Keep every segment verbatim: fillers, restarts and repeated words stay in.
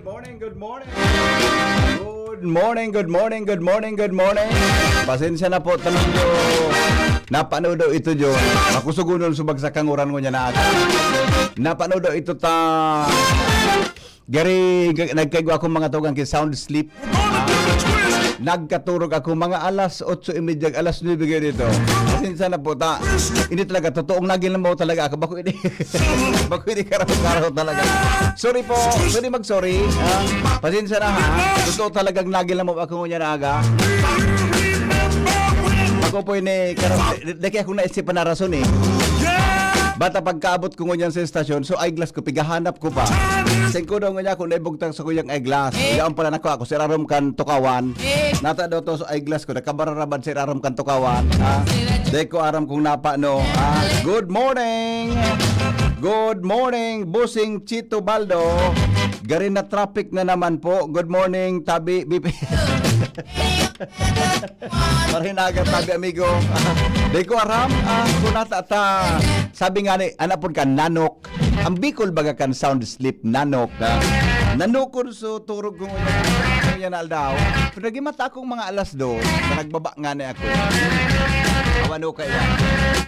Morning, good morning. Good morning, good morning, good morning, good morning. Pasensya na po, tanong nyo. Napano daw ito, John? Makusugunon subag sa kanguran ko niya na ako. Napano daw ito ta... Gari, g- nagkaigwa akong mga tugang ki sound sleep. Nagkaturog ako mga alas otso y media, alas nuebe kayo dito. Pasensya na po ta. Hindi talaga, totoong nagin lang mo talaga ako. Bako hindi, bako hindi karaw-karaw talaga. Sorry po, pwede mag-sorry. Ha? Pasensya na ha. Totoo talagang nagin lang mo ako ngunyan na aga. Ako po ini, karaw, daki akong naisipan na rason eh. Bata pagkaabot ko ngunyan sa estasyon, so eyeglass ko, pigahanap ko pa. Singko daw ngunyan ako naibugtang sa kuyang eyeglass. Yaon pala nako ako, si Rarom kan Tukawan. Nata daw to sa eyeglass ko, nakabararabad si Rarom kan Tukawan. Ha? Di ko aram kung napa, no? Ha? Good morning! Good morning, Bossing Chito Baldo. Gari na traffic na naman po. Good morning, Tabi, B P. Marhinagan, Tabi, amigo. Di ko aram, ah, kung nata, ta. Sabi nga ni, anak po ka, nanok. Ang Bicol baga kan sound sleep, nanok, ha? Nanukon so turog ko ngunyan, ngunyan na aldaw. Pero naging mata akong mga alas dos, na nagbaba nga na ako. Awan o kaya.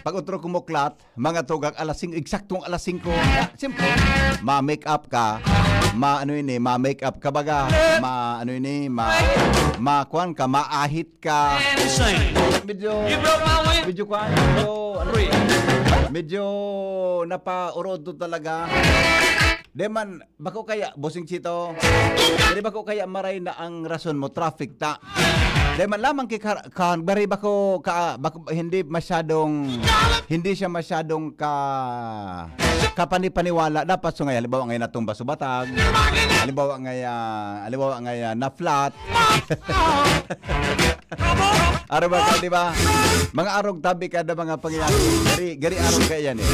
Pag otro kumuklat, mga tugang alas singko, eksaktong alas singko. Ah, siyempre, ma-make up ka, ma-ano ini, ma-make up ka baga, ma-ano ini, ma-, ma-kuan ka, maahit ka. Medyo, medyo kuan, medyo, ano, medyo napaurod to talaga. Di man, bako kaya, Bossing Chito, di bako kaya maray na ang rason mo, traffic ta. Di man lamang kay kar-, kan, bari bako ka, bako, hindi masyadong, hindi siya masyadong ka, kapani-paniwala. Dapat so ngayon, halimbawa ngayon natumba sa batag, halimbawa ngayon, halimbawa ngayon na flat. Araw ba ka, di ba? Mga arog tabi kada mga pangyayari. Gari, gari arog ka yan eh.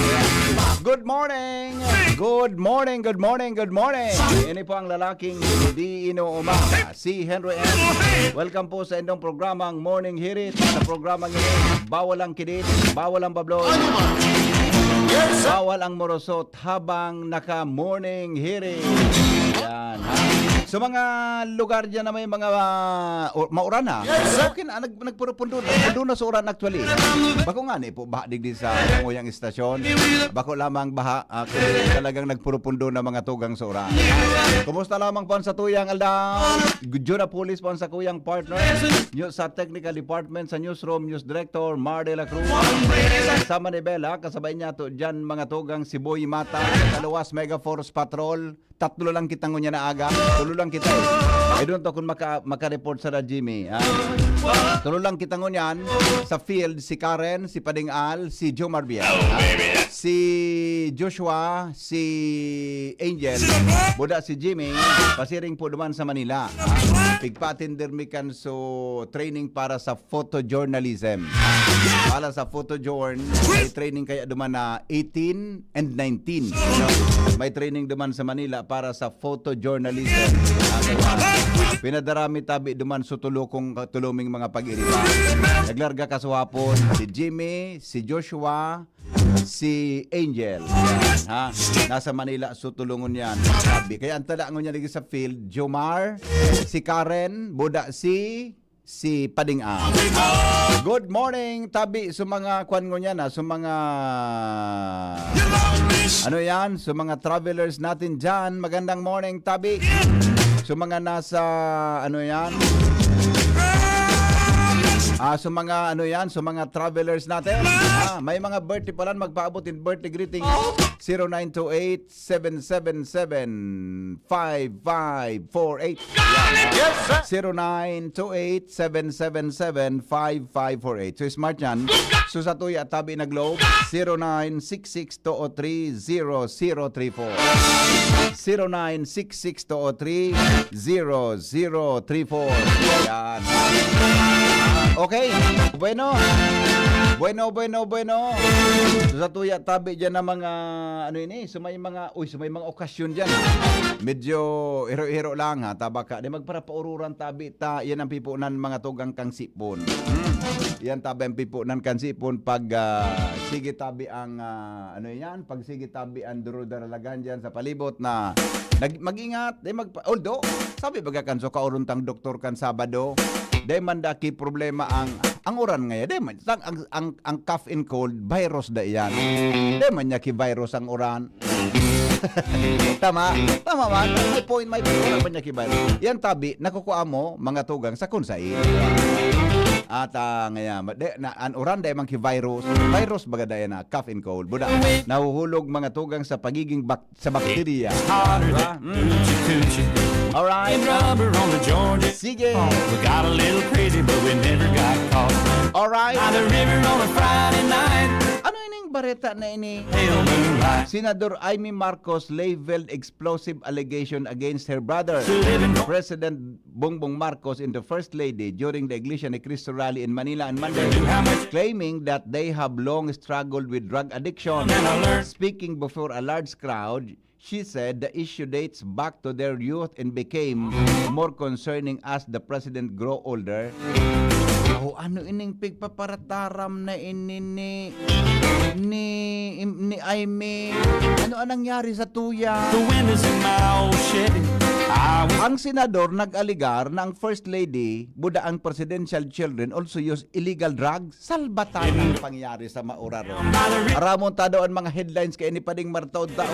Good morning! Good morning, good morning, good morning! Ini po ang lalaking hindi inuuma. Si Henry M. Welcome po sa indong programang Morning Hirit. Sa programang ini, bawal ang kidit, bawal ang babloy, bawal ang morosot habang naka-morning hirit. Yan, ha? So, mga lugar dyan na may mga, ah, o-, mauran, ha? Okay na, nag-, nagpurupundo na. Pundo na sa uran, actually. Bako nga ni po, baha digdi sa Uyang Estasyon. Bako lamang baha, ah, kundi talagang nagpurupundo na mga tugang sa uran. Kumusta lamang po ang sa tuyang aldaw? Juna Pulis po ang sa kuyang partner. Nyo sa technical department, sa newsroom, news director, Mar de la Cruz. Sa Manibela, kasabay niya to dyan, mga tugang si Boy Mata, sa Luwas Mega Force Patrol. Tatlo lang kita ngunyan na aga. Tulo lang kita eh. I don't know kung maka, maka-report sa Jimmy. Ah. Tulo lang kita ngunyan. Sa field, si Karen, si Pading Al, si Jomar Biel. Ah. Si Joshua, si Angel, buda si Jimmy, pasiring po duman sa Manila. Ah. Pigpa-attender mi kan so training para sa photojournalism. Para sa photojourn, may training kaya duman na eighteen and nineteen. May training duman sa Manila para sa photojournalism. Ah, kaya pinadara mi tabi duman so tulo kong, tulo ming mga pag-iriba. Naglarga kasuhapon si Jimmy, si Joshua, si Angel. Ha? Nasa Manila, so tulungon yan. Sabi. Kaya ang tala ngunyan lagi sa field, Jomar, si Karen, buda si, si Pading Ang. Good morning, tabi, sa mga kwan ngunyan, ha, sa mga, ano yan, sa mga travelers natin dyan. Magandang morning, tabi. Sa mga nasa, ano yan, Ah, sa mga ano yan, sa mga travelers natin. Ah, may mga birthday pala, magpaabot in birthday greeting. Zero nine two eight, seven seven seven, five five four eight. Yan, ah. Yes, sir. Zero nine two eight, seven seven seven, five five four eight. So, smart yan. So, sa tuya, tabi na Globe, zero nine six six two oh three zero zero three four. Zero nine six six two oh three zero zero three four. Yan. Okay. Bueno. Bueno, bueno, bueno. So, sa tuya tabi dyan na mga, ano ini, so may mga, uy, so may mga okasyon dyan, ha? Medyo hiro-hiro lang, ha? Tabaka, di magparapaururan tabi ta, yan ang pipunan mga tugang kang sipon. Hmm. Yan tabi ang pipunan kang sipon pag, ah, sige tabi ang, ah, ano yan, pag sige tabi ang durudaralagan dyan sa palibot na nag-, mag-ingat, di magpa-, although, sabi baga kan so kauron tang doktor kan Sabado, di man da ki problema ang, ang uran ngaya, di man, ang, ang, ang, ang cough and cold, virus da iyan. Di man niya ki virus ang uran. Tama? Tama man. My point, my point. Wala man niya ki virus. Yan tabi, nakukua mo, mga tugang sa kunsain. At, ah, ngaya, ma-, di, na, ang uran, di man ki virus. Virus baga da yan, ah, cough and cold. Buda, nahuhulog mga tugang sa pagiging bak-, sa bakterya. Hotter than Diba? Mm. Coochie Coochie. Alright. And rubber on the Georgia. Sige. We got a little crazy, but we never got caught. Alright. By the river on a Friday night. Ano ining bareta na ini? Pale moonlight. Senador Imee Marcos leveled explosive allegation against her brother, Living President Bongbong Marcos, and the First Lady during the Iglesia ni Cristo rally in Manila on Monday, claiming that they have long struggled with drug addiction. Speaking before a large crowd, she said the issue dates back to their youth and became more concerning as the president grow older. Oh, ano ining pigpaparataram na ini ni, ni, ni Imee? Ano ang nangyari sa tuya? The wind is in my old Chevy. I was Ang senador nag-alegar na ang First Lady, buda ang presidential children also use illegal drugs. Salbatan ang pangyayari sa mauraro. Aramon ta daw ang mga headlines kay ni Pading Martaod tao.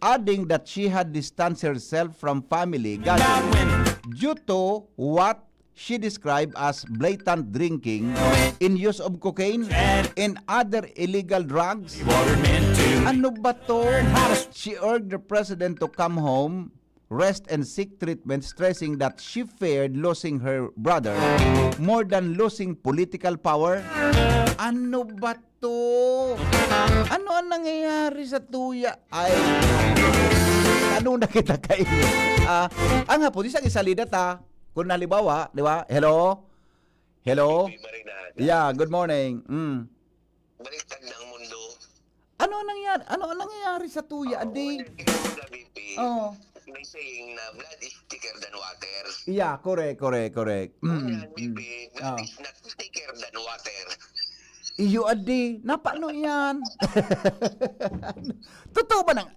Adding that she had distanced herself from family gathering due to what she described as blatant drinking and use of cocaine and other illegal drugs. Ano ba to? She urged the president to come home, rest and seek treatment, stressing that she feared losing her brother more than losing political power. Ano ba to? Ano ang nangyayari sa tuya? Ay, ano na kita kayo? Ah, ang hapon, isang isalida ta. Kung halimbawa, di ba? Hello? Hello? Marina. Yeah, good morning. Mm. Baliktad na ang mundo. Ano ang nangyari? Ano ang nangyayari sa tuya, Oo, adi? Hindi ko magabi, P. Oo. May saying na, "Blood is thicker than water." Yeah, correct, correct, correct. Mm, Ngunyan, mm. Bibi, blood Ah. is not thicker than water. Iyo, adi. Napano yan? Totoo ba nang,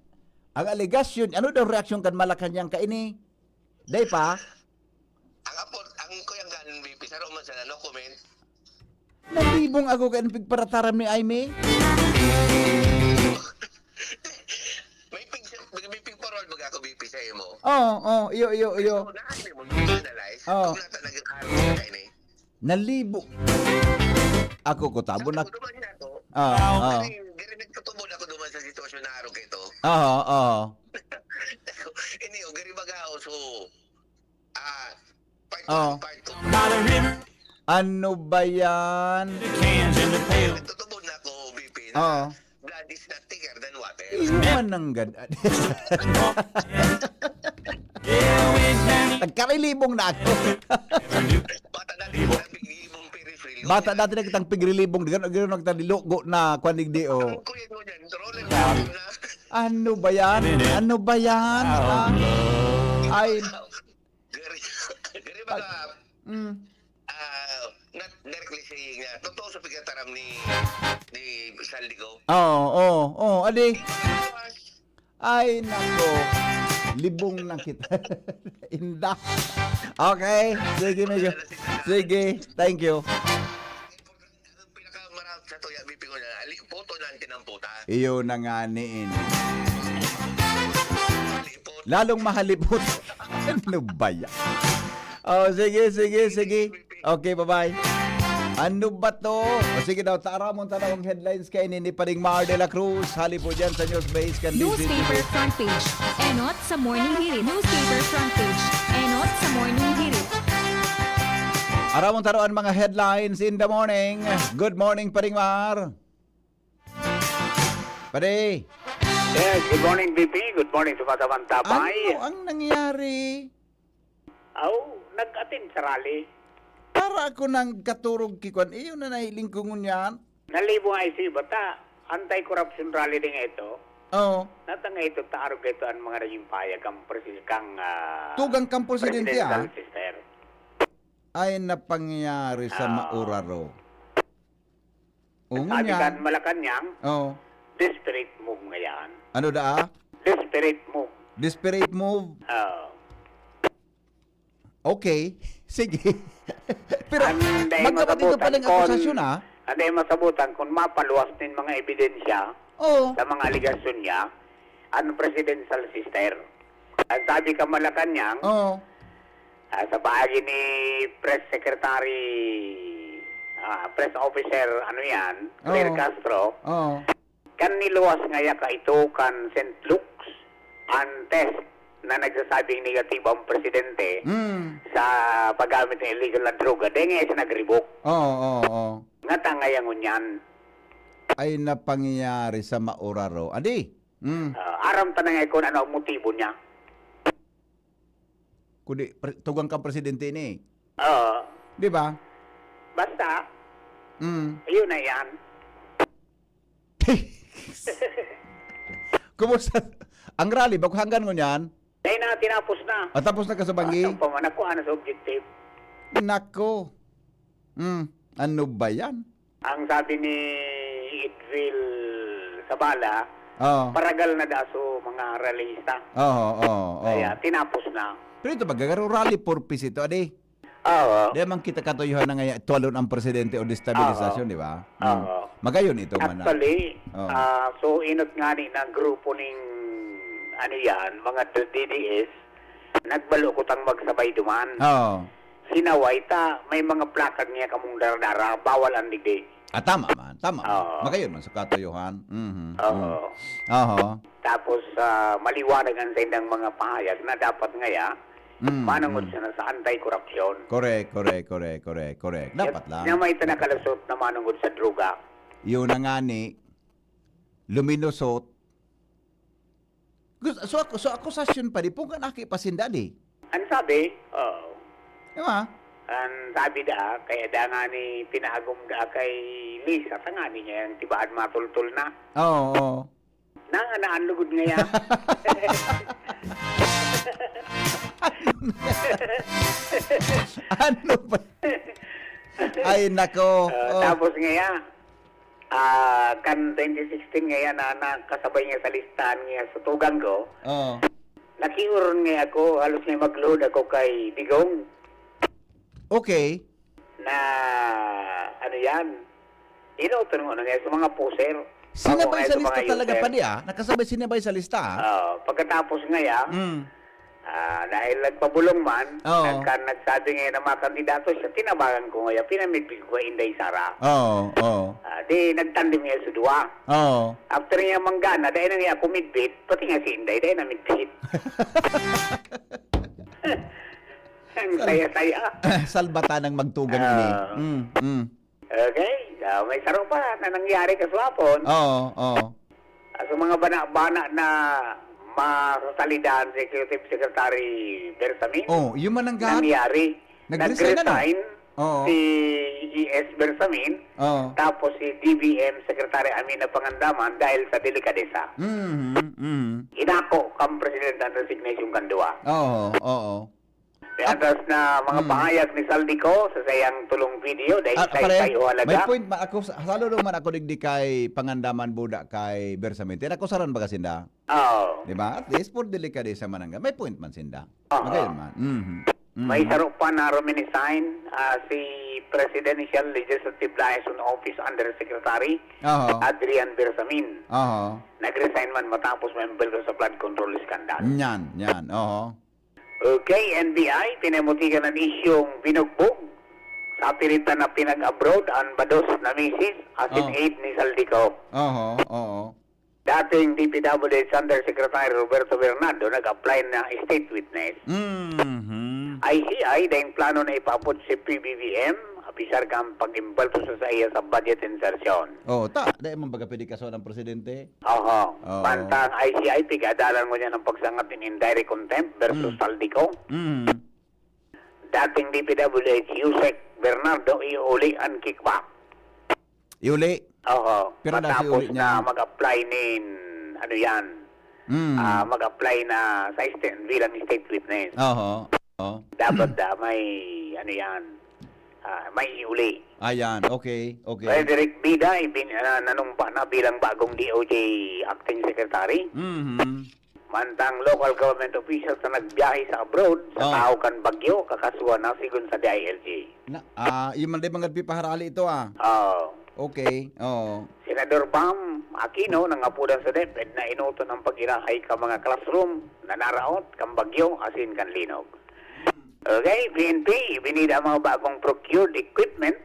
ang alegasyon, ano daw reaksyon kan Malacañang kaini? Day pa? Ang apod, ang kuyang kan, Bibi, saro man sana, no comment. Nalibong ako kan pigparataram ni Imee. May pig-, may pigparol baga ako, Bibi, sa imo. Oo, oo, iyo, iyo, iyo. So, naanin mo, analyze. Oo. Kung nata nag-aaral ka ini. Nalibong. Ako ko, tabo na. Ako duman niya to. Ah, ah. Kasi, diri nagtutubod ako duman sa sitwasyon na araw kay to. Oo, oo. Ini, o, gari baga ako, so, Ah, part Oh. one, part two. By the river, Ano ba yan? the cans in the pail. Nagtutubod na ako, B P, na Oh. blood is not thicker than water. Iyo man ang gad-, Yeah, we can Nagkarilibong na ako. Bata dati, sabi ni Ibong Peripheral. Bata dati na kitang pigrilibong, di gano'n, gano'n nagtanilogo na, kwan, digdi, oh. Ang kuya mo dyan, roller na. Ano ba yan? Ano ba yan? Ah, ay, Gari, gari baga, Mm. ah, not directly saying na, totoo sa pigkataram ni, ni Saldico. Oo, oo, oo, adi. Ay, nako. Libong na kita. Inda. Okay. Sige, medyo. Sige. Thank you. Ang pinakamarap sa tuya, B P ko na, ali, puto na ang tinamputa. Iyo na nga ni ini. Halipot. Lalong mahalipot. Ano ba yan? Oh, sige, sige, sige. Okay, bye-bye. Ano ba to? O, sige daw, taramon ta daw ang headlines kay ni, ni Paring Mar de la Cruz. Hali po dyan sa News Base kan Newspaper D Z T V. Front page. Enot sa Morning Hirit. Newspaper front page. Enot sa Morning Hirit. Aramon ta daw ang mga headlines in the morning. Good morning, Paring Mar. Pare. Yes, good morning, B P. Good morning sa Batabang Tapay. Ano ang nangyari? Aw, nag-attend sa rally. Para ako nang katurog ki kwan. Iyo na nahiling ko ngunyan. Nalibong ay si iba ta, anti-corruption rally din nga ito. Oo. Natanga ito, taarog ito ang mga naging payag kang presi-, kang, ah, Tugang kang presidente, presidential ah. Sister. Ay, napangyari sa Ah. mauraro. Oo, Sabi ngunyan. kan Malacanang, Oo. desperate move nga yan. Ano daa? Desperate move. Desperate move? Oo. Okay. Sige. Pero Ang dahil magkapatid masabutan pa ng kun, akusasyon, ah. ang dahil masabutan kun mapaluwas nin mga ebidensya Oo. sa mga alegasyon niya, ang presidential sister. Ang sabi ka Malacanang, Oo. ah, sa paagi ni Press Secretary, ah, Press Officer, ano yan, Claire Oo. Castro, Oo. kan niluwas ngaya kaito kan Saint Luke's, ang test na nagsasabing negatibo ang presidente Mm. sa paggamit ng illegal na droga, dahil ngaya siya nag-revoke. Oo, oo, oo. Ngata ngaya ngunyan. Ay napangyayari sa mauraro. Adi? Mm. Ah, aram ta na nga kung ano ang motibo niya. Kundi, pre-, tugang kang presidente ini. Oo. Di ba? Basta, Mm. ayun na yan. Kumusta? Ang rally, bako hanggan ngunyan? Dahil na, tinapos na. Ah, tapos na ka sa Banggi? Ang pa man, nakuha na sa objective. Nako. Mm. Ano ba yan? Ang sabi ni Edvil Sabala, Oo. paragal na daso mga rallyista. Oo, oo, oo. Kaya tinapos na. Pero ito, magagaro rally purpose ito, adi? Oo. Di man kita katuyuhan na ngaya, tuwalon ang presidente o destabilisasyon, Oo. di ba? Oo. Mm. Magayon ito, man na. Actually, Oo. ah, so inot nga ni na grupo ning, ano yan, mga D D S, nagbalo ko tang magsabay duman. Oo. Sinaway ta, may mga plakad niya kamong dara-dara, bawal ang digdi. Ah, tama man, tama man. Oo. Magayon man sa katuyuhan. Mhm. Oo. Mm. Oho. Tapos, ah, maliwanag ang saindang mga pahayag na dapat ngaya, Mm, manangod mm. siya na sa anti-corruption. Correct, correct, correct, correct, correct. Dapat lang. Na may ito nakalusot na manangod sa droga. Yun na nga ni, luminusot. Gus-, so, ako, so, akusasyon pa di, kung kan aki pa sinda di. Ang sabi, oo. Di ba? Ang sabi da, kaya da nga ni pinaagom da kay Lisa, sa nga ni niya yung tibaan matultol na. Oo, oo. Nang anaan lugod ngaya. Ano ba? Ay, nako. Ah, Oh. tapos ngaya, ah, kan twenty sixteen ngaya na nakasabay niya sa listahan niya sa tugang ko, Oh. nakiuron ngaya ako, halos may magluhod ako kay Digong. Okay. Na, ano yan, Inoto mo na nga sa mga poser. Sinabay Ako nga sa sa lista mga talaga, user. padi, ah. Nakasabay, sinabay sa lista, ah. Oo, pagkatapos nga ya, Mm. ah, dahil nagpabulong man, Oo. nagka-, nagsabi nga ng mga kandidato siya, tinabangan ko nga ya, pinamidbid ko kay Inday Sara. Oo, oo. Ah, di, nagtandem nga sa duwa. Oo. After niya manggana, dahil na niya ako midbid, pati nga si Inday, dahil na midbid. Ang Sal-, saya-saya. Salbata ng magtugang ini. Ah. Mm, mm. Okay, ah, may saro pa na nangyari kaswapon. Oo, oo. Ah, sa mga bana-bana na masasalidahan si Executive Secretary Bersamin, Oh, yun man ang gahap-, nangyari. nag-resign, ano? Nag-resign Oo. si E S Bersamin, Oo. tapos si D B M Secretary Amina Pangandaman dahil sa delikadesa. Mhm, mhm. Inako kang Presidente ang resignation kan duwa. Oo, oo. Kaya Ap-, atas na mga hmm. pahayag ni Saldico sa sayang tulong video, dahil Ah, sa pare, ikay o halaga. may point man ako, sa, sa lalo man ako digdi kay Pangandaman Buda kay Bersamin. Tinakusaran ba ka sinda? Oo. Di ba? At least, for delikadesa man ang, may point man sinda. Oo. Magayon man. Mhm. Mhm. May saro pa na ruminesign, ah, si Presidential Legislative Liaison Office Undersecretary Oho. Adrian Bersamin. Oho. Nag-resign man matapos ma-involve sa flood control scandal. Yan, yan. Oho. Okay, N B I, pinamutikan ang isyung binugbog sa piritan na pinag-abroad ang bados na misis, as in Oh. aid ni Saldico. Oho, oo. Dating D P W H Undersecretary Roberto Bernardo nag-apply na state witness. Mhm. I C I, dahil plano na ipaabot si P B B M, apisar kang pag-involve sa, sa iya sa budget insertion. Oh, ta, dahil man baga pwede kaso ng presidente? Oho. Oo. Bantang I C I, pigadalan ko niya ng pagsangat in indirect contempt versus Mm. Saldico. Mm. Dating D P W H Yusek Bernardo, iuli ang kickback. Iuli? Oho. Pero dati Matapos uli na niya. mag-apply nin, ano yan, Mm. ah, mag-apply na sa state, bilang state witness. Oho. Oho. Dapat da, may, ano yan, ah, may iuli. Ayan, okay, okay. Frederick Bida, ibin-, ah, nanumpa na bilang bagong D O J acting secretary. Mhm. Mantang local government officials na nagbiyahe sa abroad, sa Oh. tahaw kan bagyo, kakasuhan na sigon sa D I L G. Na, ah, yung man di mga pipaharali ito, ah. Oo. Okay, oo. Senador Pam Aquino, nangapudan sa DepEd na enoton ang pag-irahay ka mga classroom na naraot kan bagyo asin kan linog. Okay, P N P, ibinida ang mga bagong procured equipment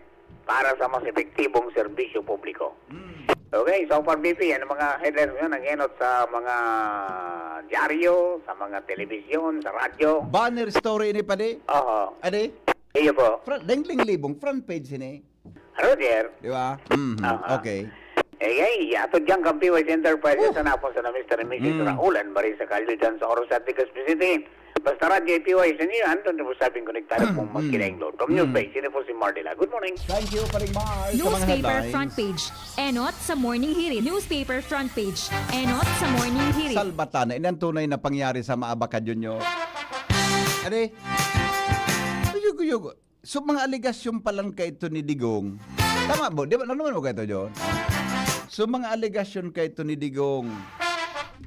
para sa mas epektibong serbisyo publiko. Mm. Okay, so far, B P, ano mga headlines ngayon ang enot sa mga dyaryo, sa mga telebisyon, sa radyo? Banner story ni padi? Oho. Adi? Iyo po. Front, dengling libong front page ini. Roger. Di ba? Mhm. Aha. Okay. Eh, ay, ato dyan kang P Y C Enterprises Oh. sa napon sa na Mister and Missus Mm. Raul and Marisa Calio dyan sa Oro sa Legazpi City. Basta radyo P Y C niyo, andun po sabing konektado Mm, pong mm. magkinaing load. From News Mm. Page, sino po si Mardila? Good morning. Thank you, Paring Mar, sa mga Newspaper headlines. front page, enot sa Morning Hirit. Newspaper front page, enot sa Morning Hirit. Salbatan na, inan tunay na pangyari sa Maabaca Junior. Adi? Uyog-uyog. So, mga alegasyon pa lang kaito ni Digong. Tama ba? Di ba? Ano naman mo kaito, John? So, mga alegasyon kaito ni Digong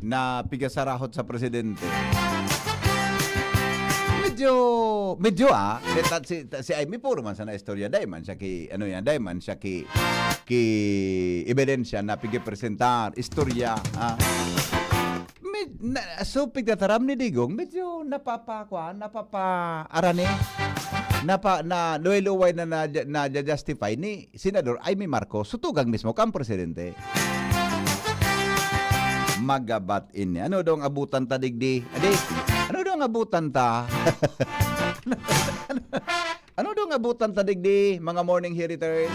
na pigasarahot sa presidente. Medyo, medyo, ah, si, si, si Aimee puro man sana istorya. Dai man siya ki, ano yan, dai man siya ki, ki ebidensya na pigipresentar. Istorya, ah. Med-, na, so, pigtataram ni Digong, medyo napapa-, kuwan, napapa-, arani, napa-, na luway-luway na, na, na-justify ni Senador Aimee Marcos, sutugang mismo kang presidente. Magabat ini. Ano daw ang abutan ta digdi? Adi, ano daw ang abutan ta? Ano daw ang abutan ta digdi, mga morning hiriters?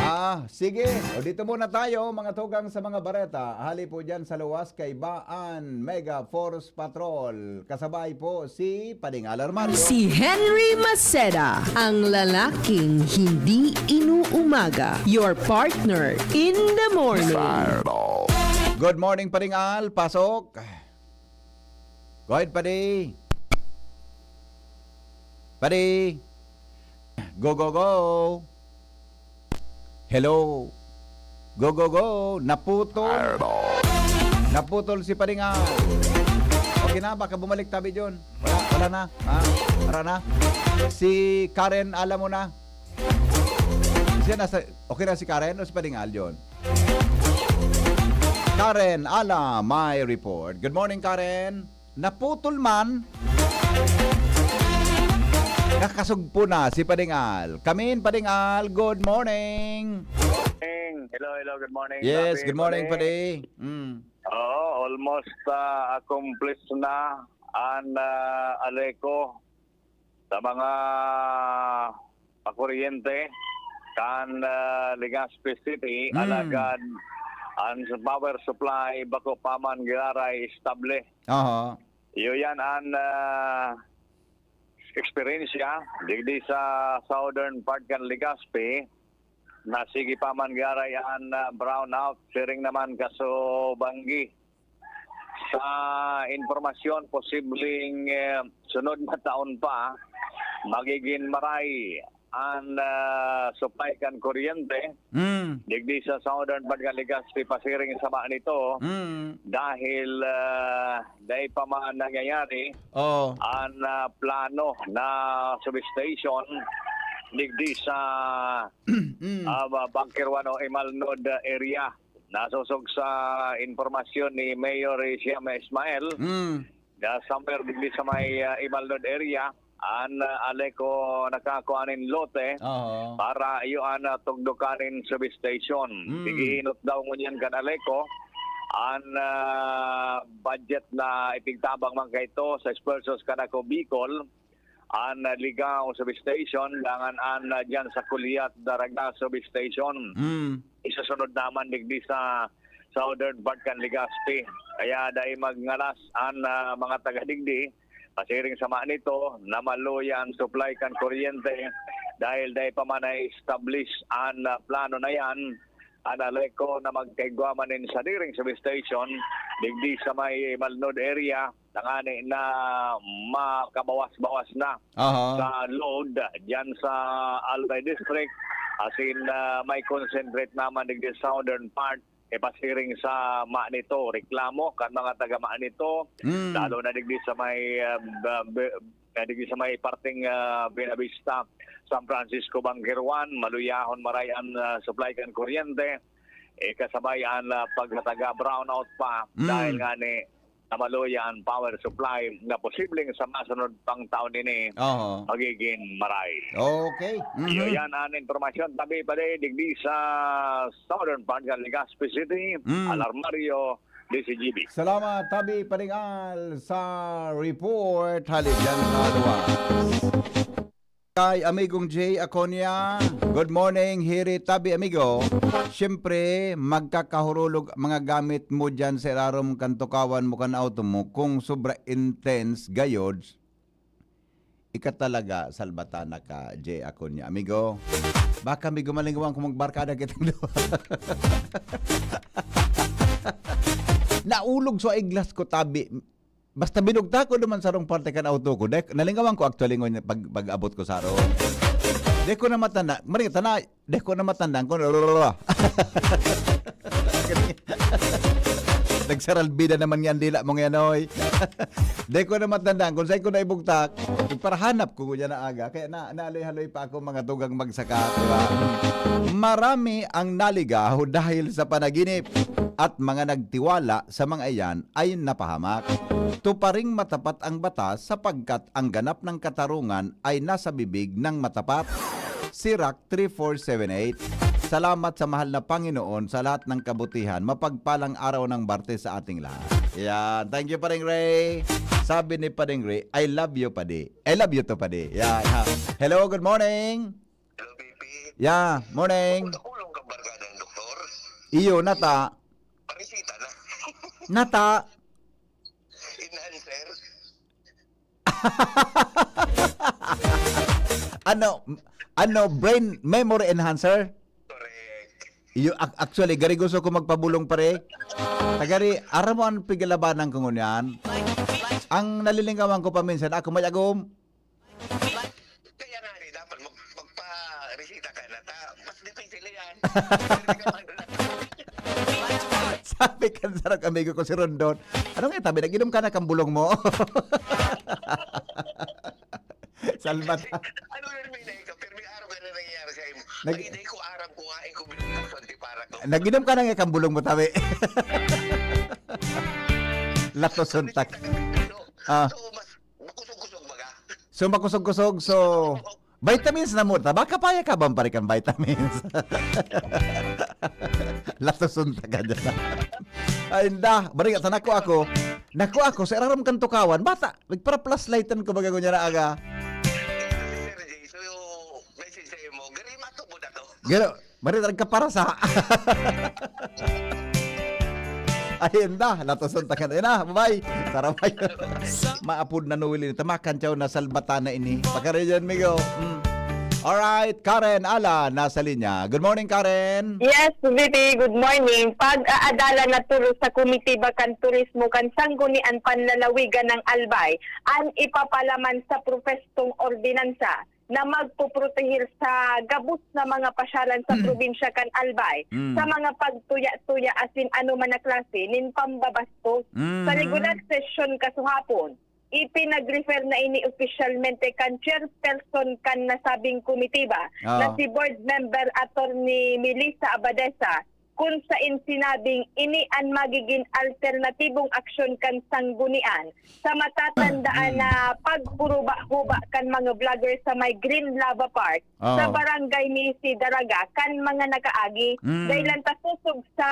Ah, sige. O, dito muna tayo, mga tugang sa mga bareta. Hali po dyan sa luwas, kaibaan, Mega Force Patrol. Kasabay po si Pading Alarmario. Si Henry Maceda, ang lalaking hindi inuumaga. Your partner in the morning. Good morning, Pading Al. Pasok. Go ahead, Padi. Padi. Go, go, go. Hello. Go, go, go. Naputol. Naputol si Pading Al. Okay na, baka bumalik tabi, John. Wala, wala na. Ha? Wala na. Si Karen, alam mo na. Siya nasa, okay na si Karen o si Pading Al, John? Karen Ala, may report. Good morning, Karen. Naputol man. Nakasugpo na si Pading Al. Kamin, Pading Al, good morning. Morning. Hello, hello, good morning. Yes, Rafi, good morning, Pading. Padi. Mm. Oo, almost, ah, accomplished na an, ah, ALECO sa mga pakuryente kan, ah, Legazpi City, Mm. alagad an power supply bako pa man giraray estable. Aha. Iyo yan an, ah, eksperyensya digdi sa southern part kan Legazpi, na sige pa man giraray an, ah, brownout, siring naman kaso banggi. Sa impormasyon, posibleng, eh, sunod na taon pa, magigin maray an, ah, supply kan kuryente Mm. digdi sa southern part kan Legazpi pasiring sa ba nito Mm. dahil, ah, dai pa man nangyayari Oh. an, ah, plano na substation digdi sa Mm. ah, ba-, Bunker One o Imalnod, ah, area. Nasosog sa impormasyon ni Mayor Siam Ismael, Mm. na somewhere digdi sa may, ah, Imalnod area, an, ah, ALECO nakakua nin lote Oo. para iyo an, ah, tugdokan nin substation. Mm. Igiinot daw ngunyan kan ALECO an, ah, budget na ipigtabang man kaito sa Esfuerzos kan Ako Bicol, an, ah, Ligao Substation, dangan an, ah, diyan sa Culiat, Daraga Substation. Mm. Isusunod naman digdi sa southern part kan Legazpi. Kaya dai magngalas an, ah, mga taga digdi. Pasiring sa manito, na maluya an supply kan kuryente dahil dai pa man na-establish an, ah, plano na yan, an ALECO na magkaigwa man nin sadiring substation digdi sa may Malnod area, tangani na makabawas-bawas na Aha. sa load diyan sa Albay District. As in, ah, may concentrate naman digdi sa southern part, ipasiring sa Manito. Reklamo kan mga taga Manito, Mm. lalo na digdi sa may, ah, ba-, be-, ah, digdi sa may parteng, ah, Buenavista, San Francisco, Bangkeruan, maluyahon maray an, ah, supply kan kuryente. Eh, kasabay an, ah, pagkataga brownout pa Mm. dahil nga ni na maluya an power supply na posibleng sa masunod pang taon ini Oho. magiging maray. Okay. Mhm. Iyo yan an impormasyon. Tabi pa digdi sa southern part kan Legazpi City, Mm. Alarmario, D C G B. Salamat, Tabi Paringal, sa report. Halip dyan sa luwas. Kay Amigong Jay Aconia, good morning, Hiri Tabi, amigo. Siyempre, magkakahurulog mga gamit mo dyan sa irarom kan tukawan mo kan auto mo. Kung sobra intense, gayod, ika talaga, salbatana ka, Jay Aconia. Amigo, baka, amigo, malingawan kung magbarkada kitang duwa. Naulog sa iglas ko, Tabi. Basta binugtak ko duman sarong parte kan auto ko. Dek, nalingawan ko actually ngon pag, pag-abot ko sa aro. Dek ko na matanda, mari, tana, dek ko na matanda, kung Nagsaralbida naman nga ang dila mo ngayon, oy. Dek ko na matanda, kung saan ko na ibugtak, parahanap ko kung yan na aga. Kaya na, naaloy-haloy pa ako mga tugang magsaka, di ba? Marami ang naligaw dahil sa panaginip at mga nagtiwala sa mga iyan ay napahamak. Tuparing matapat ang batas sapagkat ang ganap ng katarungan ay nasa bibig ng matapat. Sirak three four seven eight. Salamat sa mahal na Panginoon sa lahat ng kabutihan. Mapagpalang araw ng Martes sa ating lahat. Yan. Thank you, Paring Ray. Sabi ni Paring Ray, "I love you, Padi." "I love you too, Padi." Yan, ha. Hello, good morning. Hello, P P. Yeah, morning. Nakulong ka barkada ng doktor? Iyo, nata. Parisita na. Nata. Enhancer. Ano, ano, brain memory enhancer? Correct. Iyo, ac-, actually, gari gusto ko magpabulong, pare. Tagari, aram mo ang pigalabanan ko ngunyan? Ang nalilingawan ko pa minsan, ako may agom. Kaya nga, eh, dapat mag-, magpa-resita ka na ta. Mas difícil yan. Sabi kan sarong amigo ko si Rondon, "Ano nga, tabi, nag-inom ka na kang bulong mo?" Salvat. Ano yun, may nahi ka, pero may araw ka na nangyayari sa imo. Nag- Ay, dahil ko aram ko nga, eh, kung binunod sa antipara ko. Nag-inom ka na nga kang bulong mo, tabi. Latoson tak. So, Ah. so, mas makusog-kusog baga. So, makusog-kusog, so, vitamins na mo ta. Baka paya ka bang pare kan vitamins? Latoson ta ka dyan. Ay, inda. Bari nga, sa nako ako. Nako ako, sa irarom kan tukawan. Bata, nagpara-flashlightan ko baga ko niya na aga. Sir J, so, message sa imo, gari matubod ato. Garo, bari, nagkaparasa. Ay, inda. Latoson ta ka na. Ina, bye-bye. Sarabay. Maapod na Noel ini. Tamakan tiyaw na salbatana ini. Pagkarayan, migo. Mm. Alright, Karen Ala, nasa linya. Good morning, Karen. Yes, V P, good morning. Pag-aadala na tulos sa Komitiba kan Turismo kan Sanggunian Panlalawigan ng Albay, an ipapalaman sa propwestong ordinansa na magpoproteher sa gabos na mga pasyalan sa Mm. probinsya kan Albay Mm. sa mga pagtuya-tuya asin anoman na klase nin pambabastos. Mm. Sa regular session kasuhapon, ipinag-refer na ini opisyalmente kan chairperson kan nasabing komitiba, Ah. na si Board Member Attorney Melissa Abadesa, kun sain sinabing ini an magigin alternatibong aksyon kan sanggunian sa matatandaan Mm. na paghuruba-huba kan mga vlogger sa may Green Lava Park sa Ah. Barangay Misi, Daraga, kan mga nakaagi. Mm. Dahil lang ta sosog sa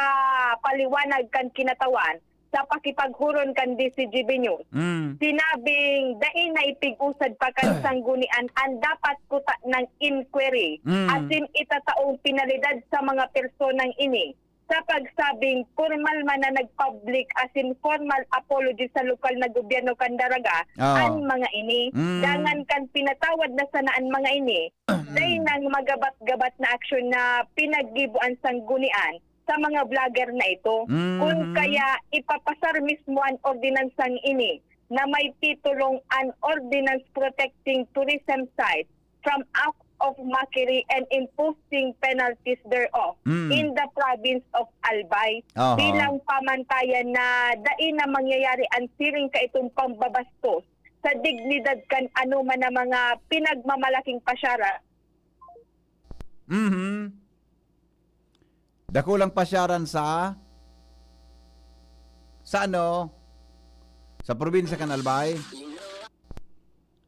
paliwanag kan kinatawan, sa pakipaghuron kan D C G B News. Mm. Sinabing dai na ipig-usad pa kan sanggunian an dapat kuta ng inquiry, Mm. asin itataong penalidad sa mga personang ini. sa pagsabing pormal man na nag-public asin formal apology sa lokal na gobyerno kan Daraga Oo. an mga ini. Mm. Dangan kan pinatawad na sana an mga ini, dai nang magabat-gabat na aksyon na pinaggibo an sanggunian sa mga vlogger na ito. Mm. Kun kaya ipapasar mismo an ordinansang ini na may titulong an Ordinance Protecting Tourism Site from Act of Mockery and Imposing Penalties Thereof Mm. in the Province of Albay Aha. bilang pamantayan na dai na mangyayari an siring kaitong pambabastos sa dignidad kan anoman na mga pinagmamalaking pasyaran. Mhm. Dakulang pasyaran sa, sa ano? Sa probinsya kan Albay.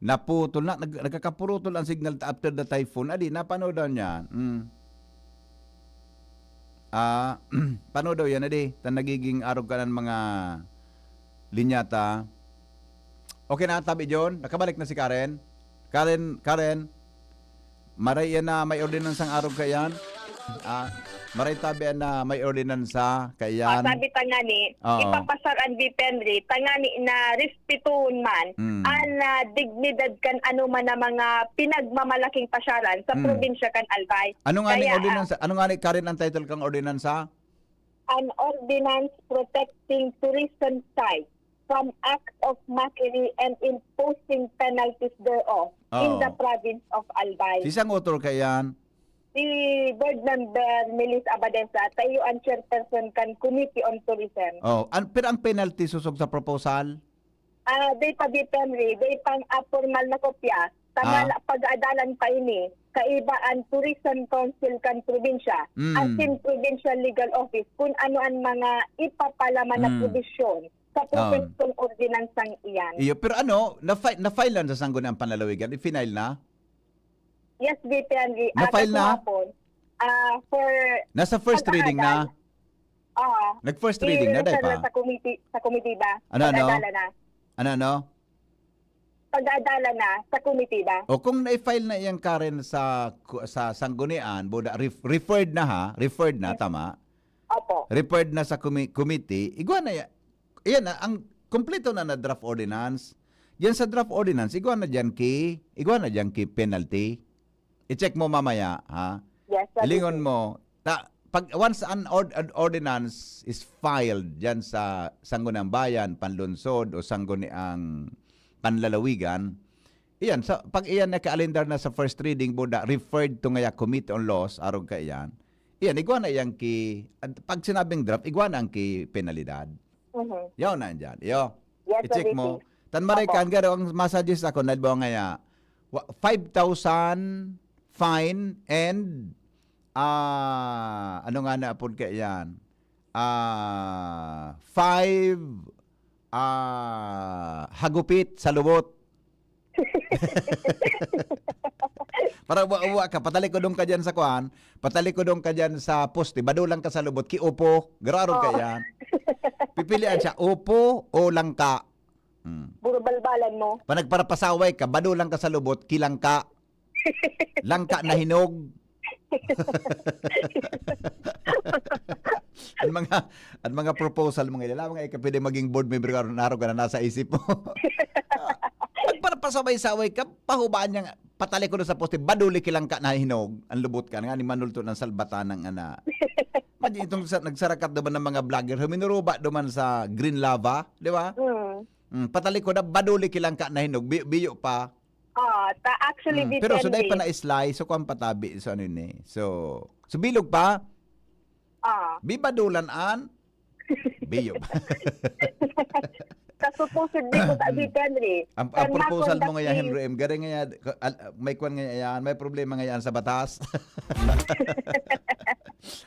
Naputol na, nag-, nagkakapurutol ang signal after the typhoon. Adi, napanood daw niya. Mm. Ah, panood daw yan, adi. Tan nagiging arog ka ng mga linyata. Okay na, tabi John. Nakabalik na si Karen. Karen, Karen. Maray yan na may ordinansang arog kaiyan. Ah, maray tabi yan na may ordinansa Ah, kaiyan. sabi tangani, Oo. ipapasar an V P N R I, tangani na respetoon man Mm. an, ah, dignidad kan anoman na mga pinagmamalaking pasyaran sa Mm. probinsya kan Albay. Ano nga ning Kaya, ah, ordinansa? Ano nga ni Karen ang title kang ordinansa? An Ordinance Protecting Tourism Site from Acts of Mockery and Imposing Penalties Thereof in Oo. the Province of Albay. Sisang author kaiyan? Si Board Member Melis Abadesa, tayo ang chairperson kan Committee on Tourism. Oh, an, pero ang penalty sosog sa proposal? Ah, dai pa V P N R I, dai pang, ah, formal na kopya. Tama Ah. la, pag-aadalan pa ini, kaiba ang Tourism Council kan probinsya, Mm. asin Provincial Legal Office, kun ano ang mga ipapalaman na Mm. probisyon sa Ah. propektong ordinansang iyan. Iyo, pero ano, na-fi-, na-file na sa Sangguniang Panlalawigan? I-file na? Yes, V P N R I. Ah, Na-file na? kahapon, ah, for Nasa first reading na? pag-aadal. Oo. Nag-first reading na, I-refer dai pa? na sa committee, sa committee ba? Ano, ano? Pag-adala na. Ano, ano? Pag-adala na sa committee ba? O kung na-file na iyan, Karen, sa ku-, sa sanggunian, boda, ref-, referred na ha, referred na, Yes. tama? Opo. Referred na sa comi-, committee, igwa na ya-, iyan na, ang kompleto na na draft ordinance. Diyan sa draft ordinance, igwa na diyan ki, igwa na diyan ki penalty. I-check mo mamaya, ha? Yes, sir. Hilingon mo, ta-, pag, once an ord-, an ordinance is filed diyan sa Sangguniang Bayan, Panlungsod, o Sangguniang Panlalawigan, iyan, sa, pag iyan nakaalindar na sa first reading, boda, referred to ngaya Committee on Laws, arog kaiyan, iyan, igwa na iyan ki, at pag sinabing draft, igwa na ang ki penalidad. Mhm. Yaw na dyan. Iyo. Yes, I-check mo. Sir V P. Tan maray Opo. kan, garo ang masuggest ako, nalbaw ngaya, wa-, five thousand fine and, ah, ano nga na apod kaiyan? Ah, five, ah, hagupit sa lubot. Para wa, wa ka, patalikodon ka diyan sa kuan, patalikodon ka diyan sa poste, badulang ka sa lubot, ki upo, garo-arog ka Oo. yan. Pipilian siya, upo o langka. Hmm. Puro balbalan mo. Panagparapasaway ka, badulang ka sa lubot, ki langka. Langka na hinog. Ang mga, ang mga proposal, mga ilala, mga ika pwede maging board member ka, arog ka na nasa isip mo. Pagparapasaway-saway ka, pahubaan niya nga, patali ko na sa poste, baduli ki langka na hinog, ang lubot ka, nga ni manulto ng salbatan ng ana. Imagine itong sa, nagsarakat naman ng mga vlogger, huminuruba naman sa Green Lava, di ba? Mm. Mm, patali ko na, baduli ki langka na hinog, bi-, biyo pa. Ah, ta-, actually, Mm, pero so, dai depende. pa na-slice, so, kuwan patabi, so, ano yun eh. So, so, bilog pa? Ah. Bibadulan an? Biyo. Sa supposedly ko sa Mm. Big Henry, Ang, ang kan proposal mo nga yan, makondak Henry M, gari nga yan, ka-, al-, may kwan nga yan, may problema nga yan sa batas.